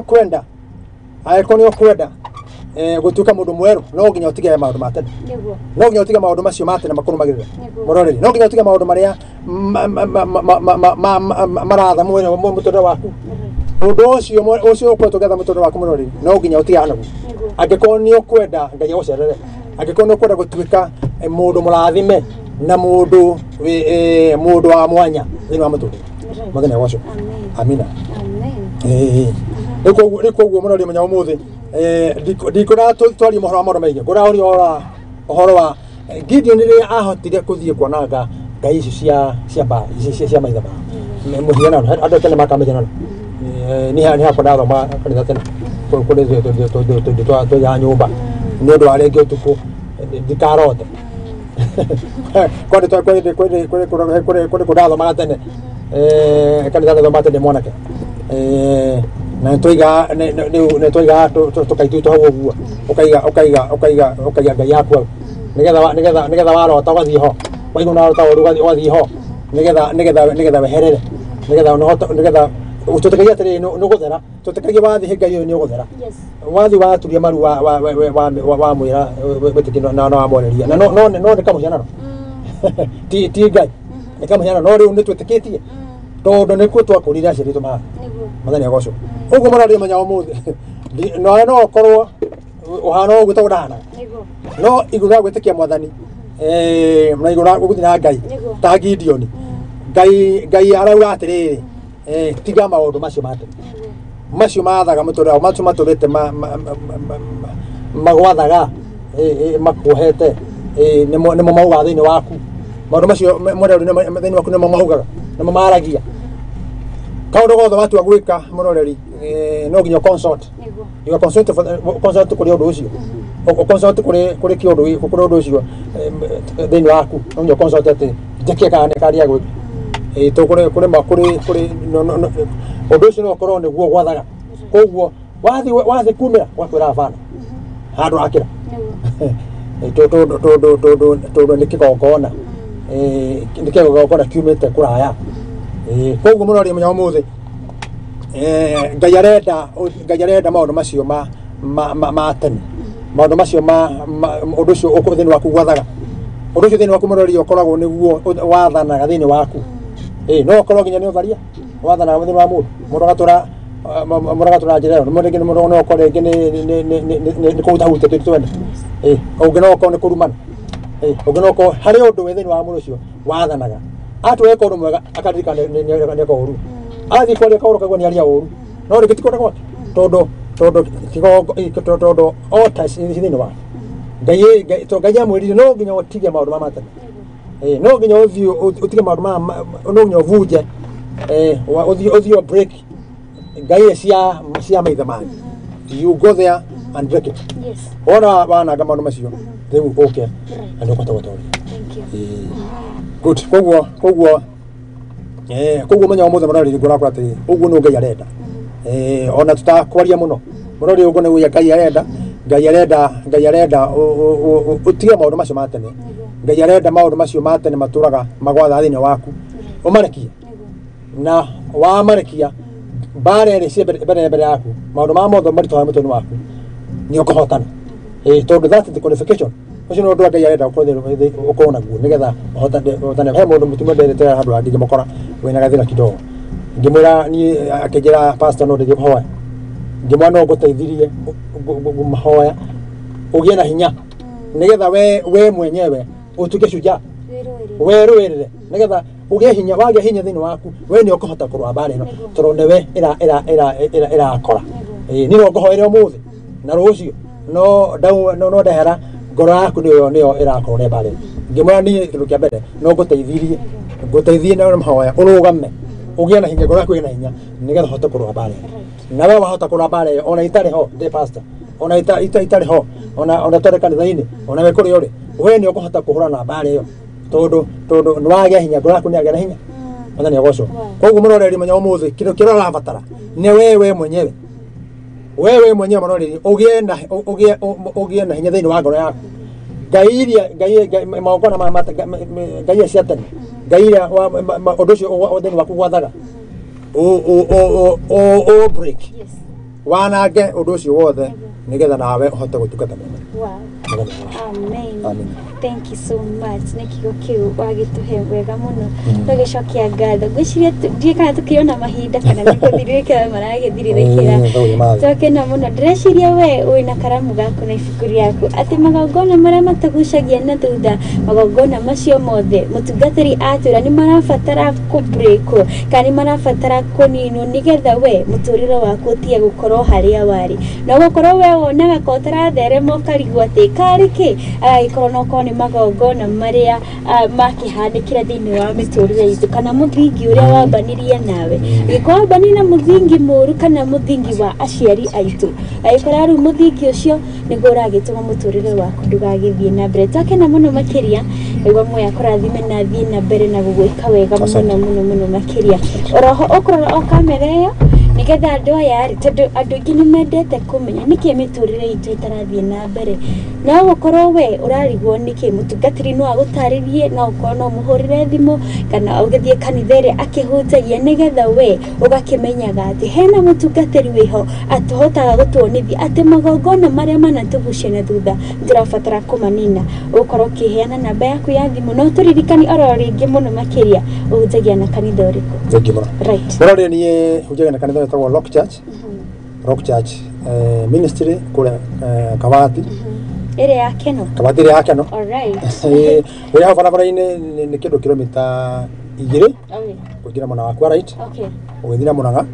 ũkwenda gũtuĩka mũndũ mwerũ no nginya ũtige maũndũ ma tene no nginya ũtige maũndũ macio ma tene makũrũmagĩrĩra mũno rĩrĩ no nginya ũtige maũndũ marĩa maratha mũtũrĩre waku ũndũ ũcio ũkoretwo ũgĩatha mũtũrĩre waku mũno rĩrĩ no nginya ũtigane naguo angĩkorwo nĩ ũkwenda Ngai agũcerere angĩkorwo nĩ ũkwenda gũtuĩka mũndũ mũrathime na mũndũ wa mwanya thĩinĩ wa mũtũrĩre mwathani agocwo amina rĩu koguo mũno rĩ mũnya ũmũthĩ ndikũra twarie mohoro wa maũndũ maingĩ ngũraũria ũhoro wa Gideon rĩrĩa ahotire kũthiĩ kuonanga ngai ici cia maithe mao mũhianano andũ tene maka mĩhianano nĩ hakwa ndathoma kanitha tene kũrĩ tũigaga nyũmba nĩ ũndũ wa rĩngĩ ũtukũ ndikarote kũrĩ kũndathomaga tene kanitha ndathomaga tene mwanake na nĩ twaigaga tũkaituitwo hau ũguo ũkaiga ngai yaku hau nĩgetha warota ũgathiĩ ho waigua nĩwarota ũru ũgathiĩ ho nĩgetha weherere nĩgetha tũtĩkagia atĩrĩrĩ nĩ ũgũthera tũtĩkagia wathiĩ ngai ũyũ nĩ ũgũthera wathiĩ waturia maru wamwĩra wĩtĩkio na wamwarĩria na no nĩ kamũhianano ti Ngai nĩ kamũhianano no rĩu nĩ twĩtĩkĩtie tondũ nĩkuo twakũrire aciari aitũ mahana Mwathani agocwo. Ũguo mũrarĩ menya ũmũthĩ no no ũkorwo ũhana ũguo tondũ ndahanaga no igũrũ rĩa gwĩtĩkia mwathani na igũrũ rĩa gũthiĩ na Ngai ta Gideon. Ngai arauga atĩrĩrĩ, tiga maũndũ macio ma tene, macio mathaga mũtũrĩre, macio matũrĩte magwathaga, makuohete, nĩmo maugaga thĩinĩ waku. Maũndũ macio mũrereri thĩinĩ waku nĩmo maugaga, nĩmo maragia. Kaũndũ gothe watua gwĩka mũroreri, no nginya consult. You consult consult kũrĩ ũndũ ũcio, consult kũrĩ kĩũndũ, kũrĩ ũndũ ũcio thĩinĩ waku. No nginya consult atĩ njĩke kana nĩ karĩa gwĩka. Kũrĩ kũrĩ kũrĩ ũndũ ũcio no ũkorwo nĩguo gwathaga. Koguo wathiĩ kumĩra gwakwĩra bana handũ akĩra tondũ nĩ kĩgongona, nĩ kĩgongona kiumĩte kũraya. Koguo mũrori mũnya ũmũthĩ, Ngai arenda maũndũ macio ma tene, maũndũ macio ma ũndũ ũcio thĩinĩ waku gwathaga. Ũndũ ũcio thĩinĩ waku mũrori ũkoragwo nĩguo wathanaga thĩinĩ waku. No ũkorwo nginya nĩ ũtharia wathanaga thĩinĩ wa mũndũ, mũndũ agatũra njĩra ĩyo, rĩngĩ mũndũ no ũkorwo rĩngĩ nĩ kũhutahutia tũndũ twene, ũngĩ no ũkorwo nĩ kũrumana, ũngĩ no ũkorwo harĩ ũndũ wĩ thĩinĩ wa mũndũ ũcio wathanaga. Atua eka ũndũ mwega akaririkana nĩ eka ũru, athiĩ kwaria kaũndũ kaigua nĩ aria ũru, no rĩngĩ ti kwenda gwake tondũ tondũ ota thĩinĩ wake. Ngai amwĩrire no nginya ũtige maũndũ ma tene, no nginya ũthiĩ ũtige maũndũ ma, no nginya ũvunje, ũthiĩ break ngai cia maithe manyu. You go there and break it. Wona wananga maũndũ macio rĩu ũke na nĩũkũhota gũtoria. Good. Koguo koguo menya ũmũthĩ mũrori ngũrakora atĩrĩrĩ, ũguo nĩ Ngai arenda. Ona tutakwaria mũno mũrori, ũguo nĩguo Ngai arenda. Ngai arenda ũtige maũndũ macio ma tene. Ngai arenda maũndũ macio ma tene matũraga magwatha thĩinĩ waku, ũmarekie, na wamarekia mbara ĩrĩa ciĩ mbere yaku, maũndũ ma mothe maritũha mũtwe-inĩ waku nĩ ũkũhotana. Tondũ that's the qualification. Ũcio nĩ ũndũ Ngai arenda ũkorwo naguo nĩgetha ũhotane. He mũndũ mũtumia nderete handũ hangĩ ngĩmũkora wĩna gathĩna kidogo, ngĩmwĩra niĩ, akĩnjĩra pastor no ndĩthiĩ kũhoya, ngĩmwĩra no ngũteithirie mahoya ũgĩe na hinya nĩgetha we mwenyewe ũtuĩke shujaa, werũĩrĩre, nĩgetha ũgĩe hinya. Wagĩa hinya thĩinĩ waku we nĩ ũkũhota kũrũa mbara ĩno tondũ nĩwe ĩrakora. Niĩ no ngũhoere ũmũthĩ na rũciũ, no ndehera ngoro yaku nĩyo ĩrakorwo nĩ mbara ĩno. Ngĩmwĩra niĩ kĩndũ kĩa mbere no ngũteithirie na mahoya ũrũgame ũgĩe na hinya, ngoro yaku ĩgĩe na hinya nĩgetha ũhote kũrũa mbara ĩno. Na we wahota kũrũa mbara ĩyo ona itarĩ ho ndĩ pastor, ona itarĩ ho, ona twarĩ kanitha-inĩ, ona we kũrĩa ũrĩ, we nĩ ũkũhota kũhũrana na mbara ĩyo tondũ nĩ wagĩa hinya, ngoro yaku nĩ yagĩa na hinya. Mwathani agocwo. Koguo mũroreri menya ũmũthĩ kĩndũ kĩrĩa ũrabatara nĩ wewe mwenyewe, wewe mwenyewe mũroreri ũgĩe na hinya thĩinĩ wa ngoro yaku. Ngai iria ngai magongona ma ngai cia tene, ngai iria ũndũ ũcio thĩinĩ waku gwathaga o break, wanange ũndũ ũcio wothe nĩgetha nawe ũhote gũtungata Mwathani. Amen. Amen. Thank you so much. Nĩ kiugo kĩu wagĩtũhe wega mũno. Tũgĩcokia ngatho. Ngwĩciria ndiũĩ kana tũkĩona mahinda kana nĩ gũthirĩrĩkĩra maragĩthirĩrĩkĩra. Twakena mũno. Ndĩreciria we wĩna karamu gaku na ibuku rĩaku atĩ magongona marĩa matũgucagia na thutha, magongona macio mothe mũtungatĩri atwĩra nĩ marabatara kũbreakwo kana nĩ marabatara kũninwo nĩgetha we mũtũrĩre waku ũtige gũkorwo harĩa warĩ. No gũkorwo we wonaga ko ũtaratherema ũkarigwo atĩ karĩ kĩ, agagĩkorwo no korwo nĩ magongona marĩa makĩhanĩkĩra thĩinĩ wa mĩtũrĩre itũ kana mũthingi ũrĩa wambanirie nawe. Angĩkorwo wambanirie na mũthingi mũru kana mũthingi wa aciari aitũ, agĩkora rĩu mũthingi ũcio nĩguo ũragĩtũma mũtũrĩre waku ndũgagĩthiĩ na mbere. Twakena mũno makĩria, nĩguo muoya kũrathime na thiĩ na mbere na gũgwĩka wega mũno mũno mũno makĩria. Oroho ũkũrora o kamera ĩyo nĩgetha andũ aya rĩ, tondũ andũ aingĩ nĩ mendete kũmenya nĩkĩ mĩtũrĩre itũ ĩtarathiĩ na mbere. No gũkorwo we ũrarigwo nĩkĩ, mũtungatĩri no agũtarĩrie, no ũkorwo no mũhũrĩre thimũ kana ũgĩthiĩ kanitha ĩrĩa akĩhunjagia, nĩgetha we ũgakĩmenyaga atĩ hena mũtungatĩri wĩho atũhotaga gũtuonithia atĩ magongona marĩa manatũgucia na thutha nĩtũrabatara kũmanina. Ũgũkorwo ũkĩheana namba yaku ya thimũ no tũririkani oro rĩngĩ mũno makĩria ũhunjagia na kanitha ũrĩkũ. Thank you mũno. Right. Mũrori niĩ hunjagia na kanitha ĩtagwo Rock Church. Rock Church Ministry kũrĩa Kabati. Ĩrĩa ya Keno. Kabati ĩrĩa ya Keno. All right. Ũrĩa hau barabara-inĩ nĩ kĩndũ kilomita 2 Okay. kũingĩra mwena wa right Okay. ũgĩthiĩ na Mũrang'a.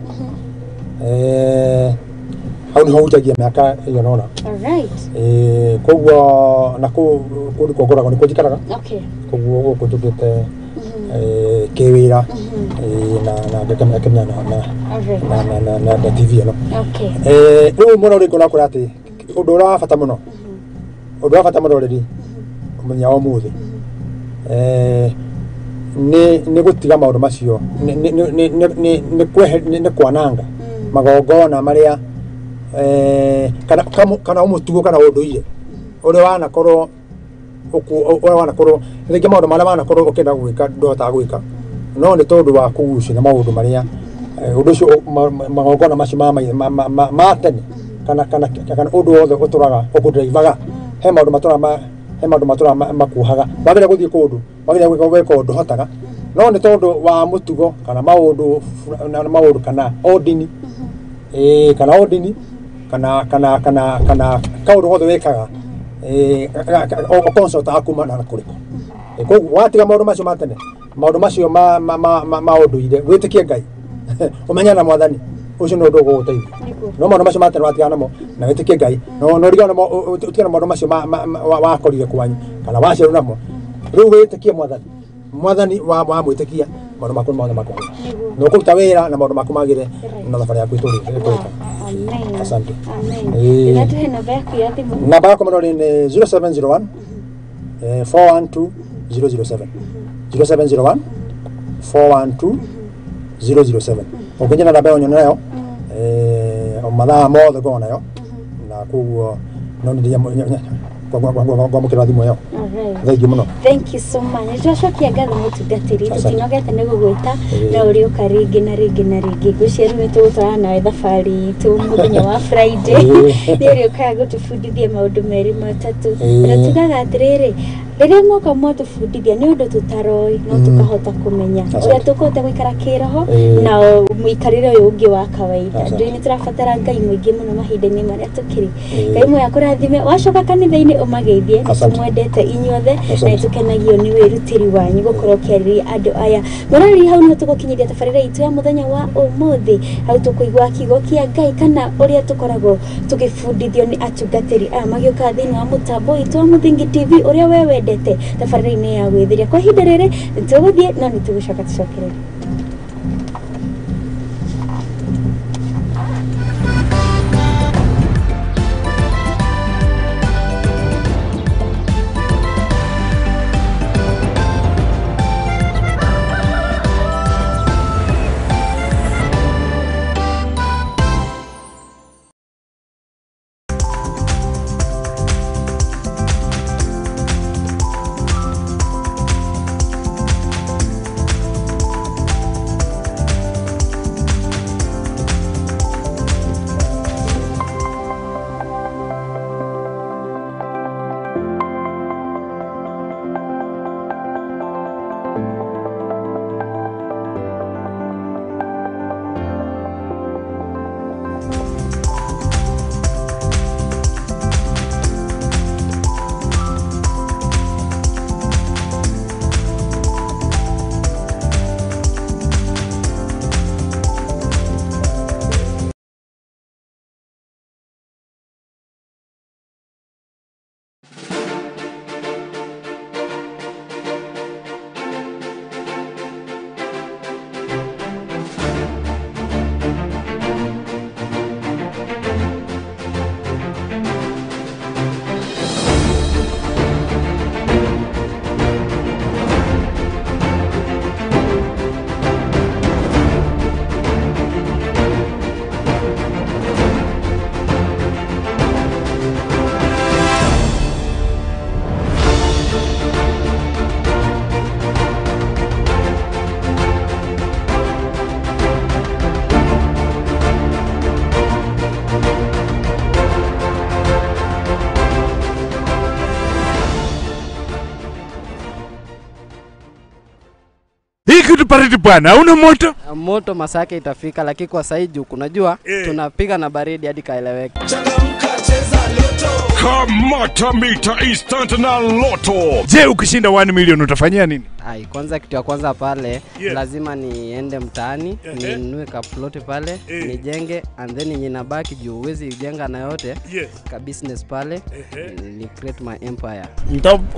Hau nĩho hunjagia mĩaka ĩigana ũna. All right. Koguo na kũu kũu nĩkuo ngoragwo nĩkuo njikaraga. Okay. Koguo gũkũ njũkĩte kĩwĩra na na ngakemia na na All right. na na na na na TV ĩno. Okay. Rĩu mũno rĩngĩ ũrakora atĩ ũndũ ũrĩa wa bata mũno, ũndũ wa bata mũno rĩrĩ mũthenya wa ũmũthĩ nĩ gũtiga maũndũ macio, nĩ kwananga magongona marĩa kana kana mũtugo kana ũndũire ũrĩa wanakorwo ũrĩa wanakorwo rĩngĩ maũndũ marĩa wanakorwo ũkĩenda gwĩka ndũhotaga gwĩka no nĩ tondũ wa kũgucio nĩ maũndũ marĩa ũndũ ũcio magongona macio ma tene kana kana kana ũndũ wothe ũtũraga ũkũndrivaga he maũndũ matũraga he maũndũ matũraga makuhaga wagĩrĩire gũthiĩ kũndũ wagĩrĩire gwĩka ũndũ ũhotaga no nĩ tondũ wa mũtugo kana maũndũ maũndũ kana ondini kana ondini kana kana kana kana kaũndũ gothe wĩkaga ũkonsultaga kuma na kũrĩkũ. Koguo watiga maũndũ macio ma tene, maũndũ macio ma ma ma ũndũire, wĩtĩkie Ngai ũmenye na Mwathani ũcio nĩ ũndũ ũgũgũteithia. No maũndũ macio ma tene watigana namo na wĩtĩkie Ngai no no ũrigane namo ũtigane maũndũ macio wakorire kwanyu kana waciarwo namo, rĩu wĩtĩkie Mwathani. Mwathani wa mwĩtĩkia maũndũ maku mothe makwagĩra na ũkũruta wĩra na maũndũ maku magĩre na thabarĩ yaku ĩtũrĩte. Amen. Asante. Amen. Na tuhe namba yaku ya thimũ. Namba yakwa mũno nĩ 0701 412 007. 0701 412 007. Ũngĩnyona namba ĩyo nyone nayo mathaa mothe ngoragwo nayo na koguo no nĩ ngwamũkĩra thimũ ĩyo. Thank you mũno. Thank you so much. Nĩtwacokia ngatho mũtungatĩri, tũtinogete nĩ gũgwĩta na ũrĩũka rĩngĩ na rĩngĩ na rĩngĩ. Ngwĩciria rĩu nĩtũgũtwarana nawe thabarĩ itũ mũthenya wa Friday. Nĩ ũrĩũkaga gũtũbundithia maũndũ merĩ matatũ. Na tugaga atĩrĩrĩ, rĩrĩa mwoka mwatũbundithia nĩ ũndũ tũtaroĩ no tũkahota kũmenya ũrĩa tũkũhota gũikara kĩroho na mũikarĩre ũyũ ũngĩ wa kawaida. Ndũĩ nĩ tũrabatara Ngai mũingĩ mũno mahinda-inĩ marĩa tũkĩrĩ. Ngai mwe akũrathime, wacoka kanitha-inĩ ũmageithie, tũmwendete inyuothe na nĩtũkenagio nĩ wĩrutĩri wanyu gũkorwo ũkĩarĩria andũ aya. Mũroreri, hau nĩho tũgũkinyĩria tabarĩra itũ ya mũthenya wa ũmũthĩ. Hau tũkũigua kiugo kĩa Ngai kana ũrĩa tũkoragwo tũgĩbundithio nĩ atungatĩri aya magĩũka thĩinĩ wa mũtambo witũ wa Mũthingi TV ũrĩa we wendete tabarĩra-inĩ ya gwĩtheria. Kwa ihinda rĩrĩ nĩtũgũthiĩ no nĩtũgũcoka tũcokerere. Hii kitu baridi bwana, hauna moto? Moto masake itafika, lakini kwa sasa hivi unajua tunapiga na baridi hadi kaeleweke. Kamata mita instant na Lotto. Je, ukishinda 1 million utafanyia nini? Ai, kwanza kitu ya kwanza pale lazima niende mtaani, ninunue kaploti pale, nijenge, and then ninabaki juu uwezi jenga na yote. Ka business pale, ni create my empire.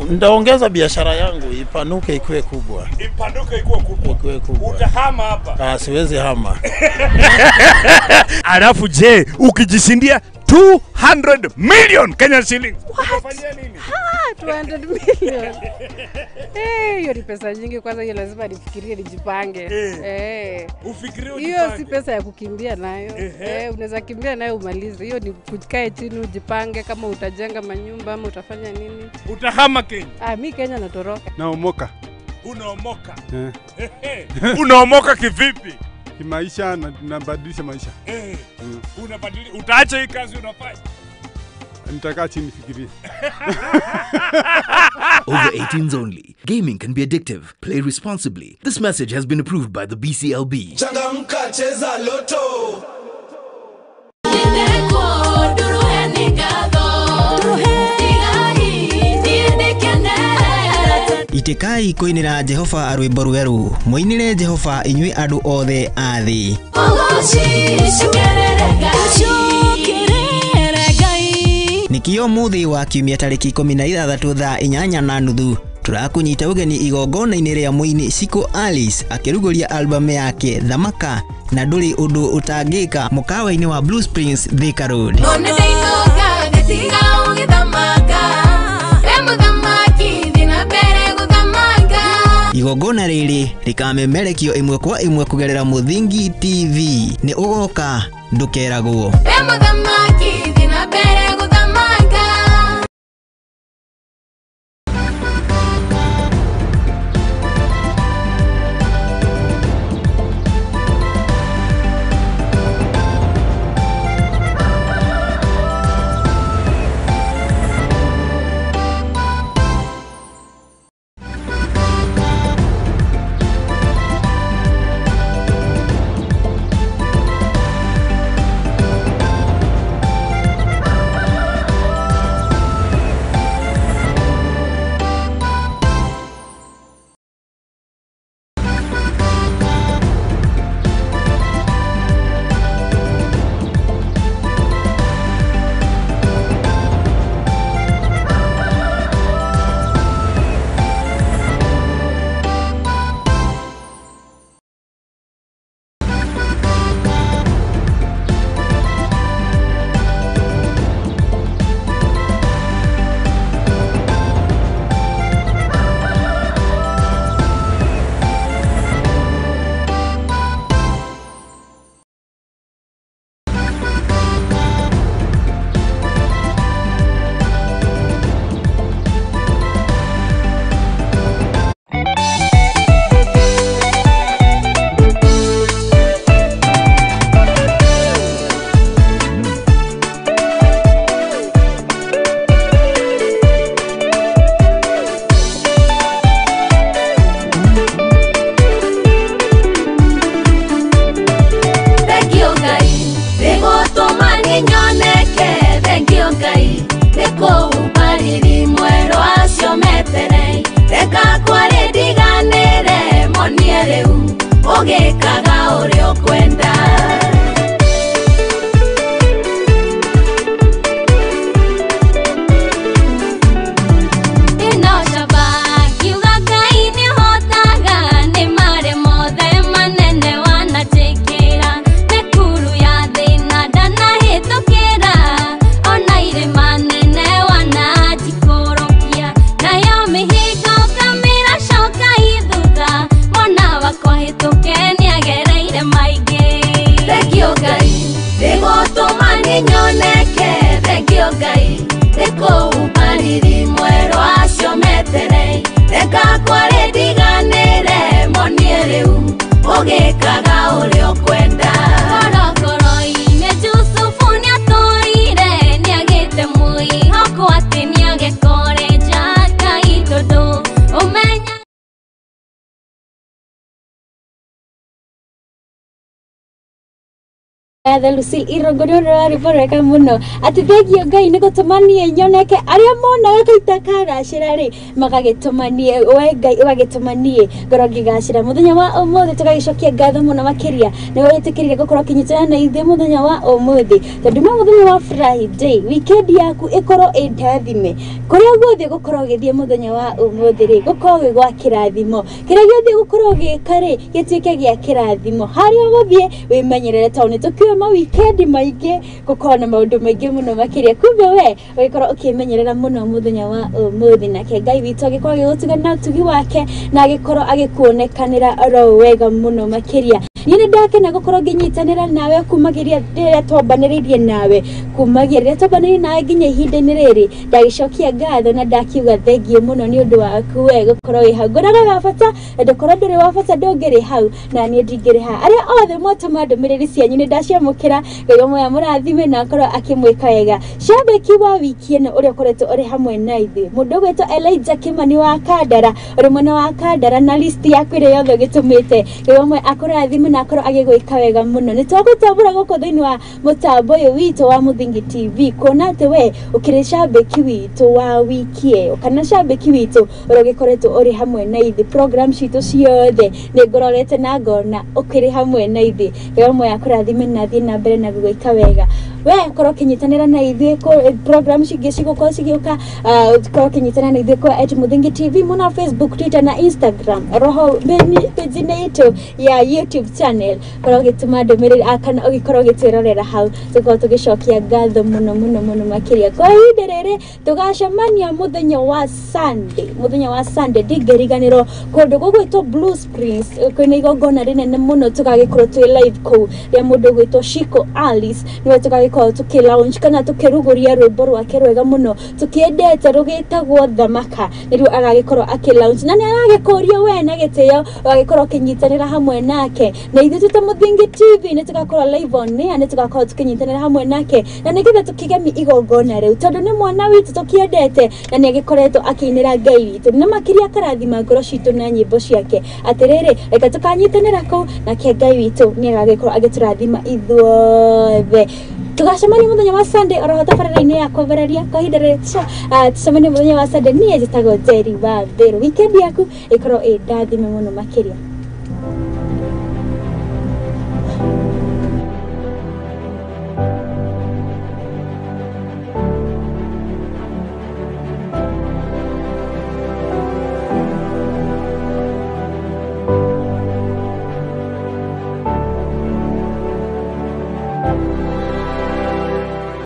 Nitaongeza biashara yangu ipanuke ikuwe kubwa. Ipanuke ikuwe kubwa. Ikuwe kubwa. Utahama hapa? Ah, siwezi hama. Alafu je, ukijishindia 200 million Kenyan shillings. Utafanyia nini? Ha, 200 million. Hiyo ni pesa nyingi, kwanza hiyo lazima nifikirie nijipange. Ufikirie ujipange. Hiyo si pesa ya kukimbia nayo. Unaweza kimbia nayo umalize. Hiyo ni kukae chini ujipange kama utajenga manyumba ama utafanya nini. Utahama Kenya? Ah, mi Kenya natoroka. Naomoka. Unaomoka? Unaomoka kivipi? Kimaisha na nabadilisha maisha. Unabadilisha, utaacha hii kazi unafanya? Nitakaa chini nifikirie. Over 18s only. Gaming can be addictive. Play responsibly. This message has been approved by the BCLB. Changamka, cheza Lotto. Itikai kuinira Jehova rwimbo rweru, muinire Jehova inyui andu othe a thi. Nikio muthi wa kiumia tariki 16 thaa 8:30 turakunyita ugeni igongona-inĩ rĩa mũini Shiko Alice akĩrugũria albamu yake Thamaka na ndũrĩ ũndũ ũtangĩka mũkawa-inĩ wa Blue Springs Thika Road. Igongona rĩrĩ rĩkamemerekio ĩmwe kwa ĩmwe kũgerera Mũthingi TV. Nĩ ũgoka ndũkeragwo. Ngatho Lucille Irongo nĩ ũndũ wa rwĩmbo rwega mũno. Atĩ thengio Ngai nĩ gũtũmanie nyoneke arĩa monaga ta itakagacĩra rĩ magagĩtũmanie we Ngai ũgagĩtũmanie ngorwo ngĩgacĩra. Mũthenya wa ũmũthĩ tũgagĩcokia ngatho mũno makĩria nĩ wĩtĩkĩrire gũkorwo ũkĩnyitana na ithuĩ mũthenya wa ũmũthĩ, tondũ ma mũthenya wa Friday weekend yaku ĩkorwo ĩ ndathime. Kũrĩa guothe gũkorwo ũgĩthiĩ mũthenya wa ũmũthĩ rĩ gũkorwo gwĩ gwa kĩrathimo, kĩrĩa gĩothe gũkorwo ũgĩka rĩ gĩtuĩke gĩa kĩrathimo. Harĩa ũgũthiĩ wĩmenyerere tondũ nĩ tũkiũĩ ma weekend maingĩ gũkorwo na maũndũ maingĩ mũno makĩria, kumbe we ũgĩkorwo ũkĩmenyerera mũno mũthenya wa ũmũthĩ. Nake Ngai witũ agĩkorwo agĩgũtuga na ũtugi wake na agĩkorwo agĩkuonekanĩra oro wega mũno makĩria. Niĩ nĩ ndakena gũkorwo ngĩnyitanĩra nawe kumagĩria rĩrĩa twambanĩrĩirie nawe, kumagia rĩrĩa twambanĩrĩirie nawe nginya ihinda-inĩ rĩrĩ ndagĩcokia ngatho na ndakiuga thengio mũno nĩ ũndũ waku we gũkorwo wĩ hau. Ngũraga wa bata na ndũkorwo ndũrĩ wa bata ndũngĩrĩ hau na niĩ ndingĩrĩ haha. Arĩa othe mwatũma ndũmĩrĩri cianyu nĩ ndaciamũkĩra, Ngai ũmwe amũrathime na akorwo akĩmwĩka wega. Shabiki wa wiki ĩno ũrĩa ũkoretwo ũrĩ hamwe na ithuĩ, mũndũ ũgwĩtwo Elijah Kimani wa Kandara, ũrĩ mwena wa Kandara na list yaku ĩrĩa yothe ũgĩtũmĩte, Ngai ũmwe akũrathime na akorwo agĩgwĩka wega mũno. Nĩ twagũtambũra gũkũ thĩinĩ wa mũtambo ũyũ witũ wa Mũthingi TV kuona atĩ we ũkĩrĩ shabiki witũ wa wiki ĩyo kana shabiki witũ ũrĩa ũgĩkoretwo ũrĩ hamwe na ithuĩ program citũ ciothe nĩ ngũrorete na ngona ũkĩrĩ hamwe na ithuĩ. Ngai ũmwe akũrathime na athiĩ na mbere na gũgwĩka wega. We korwo ũkĩnyitanĩra na ithuĩ program cingĩ cigũkorwo cigĩũka, korwo ũkĩnyitanĩra na ithuĩ kwa @Mũthingi TV mũno Facebook, Twitter na Instagram, roho page-inĩ itũ ya YouTube channel, korwo ũgĩtũma ndũmĩrĩri kana ũgĩkorwo ũgĩtwĩrorera hau, tũkorwo tũgĩcokia ngatho mũno mũno mũno makĩria. Kwa ihinda rĩrĩ tũgacemania mũthenya wa Sunday, mũthenya wa Sunday ndingĩriganĩrwo kũndũ gũgwĩtwo Blue Springs kwĩna igongona rĩnene mũno tũgagĩkorwo twĩ live kũu rĩa mũndũ ũgwĩtwo Shiko Alice, nĩwe tũgagĩkorwo tũkĩ launch kana tũkĩrugũria rwĩmbo rwake rwega mũno tũkĩendete rũgĩtagwo Thamaka, nĩruo agagĩkorwo akĩ launch na nĩ aragĩkũria we na gĩtĩo ũgagĩkorwo ũkĩnyitanĩra hamwe nake na ithuĩ twĩ ta Mũthingi TV nĩ tũgakorwo live on air, nĩ tũgakorwo tũkĩnyitanĩra hamwe nake na nĩgetha tũkĩgemie igongona rĩu tondũ nĩ mwana witũ tũkĩendete na nĩ agĩkoretwo akĩinĩra Ngai witũ na makĩria akarathima ngoro citũ na nyĩmbo ciake. Atĩrĩrĩ, reke tũkanyitanĩra kũu nake Ngai witũ nĩ agagĩkorwo agĩtũrathima ithuothe. Tũgacemania mũthenya wa Sunday oro tabarĩra-inĩ ya kwambĩrĩria kwa ihinda rĩrĩ tũcemanie mũthenya wa Sunday. Niĩ njĩtagwo Njeri wa Mbĩrũ. Weekend yaku ĩkorwo ĩ ndathime mũno makĩria.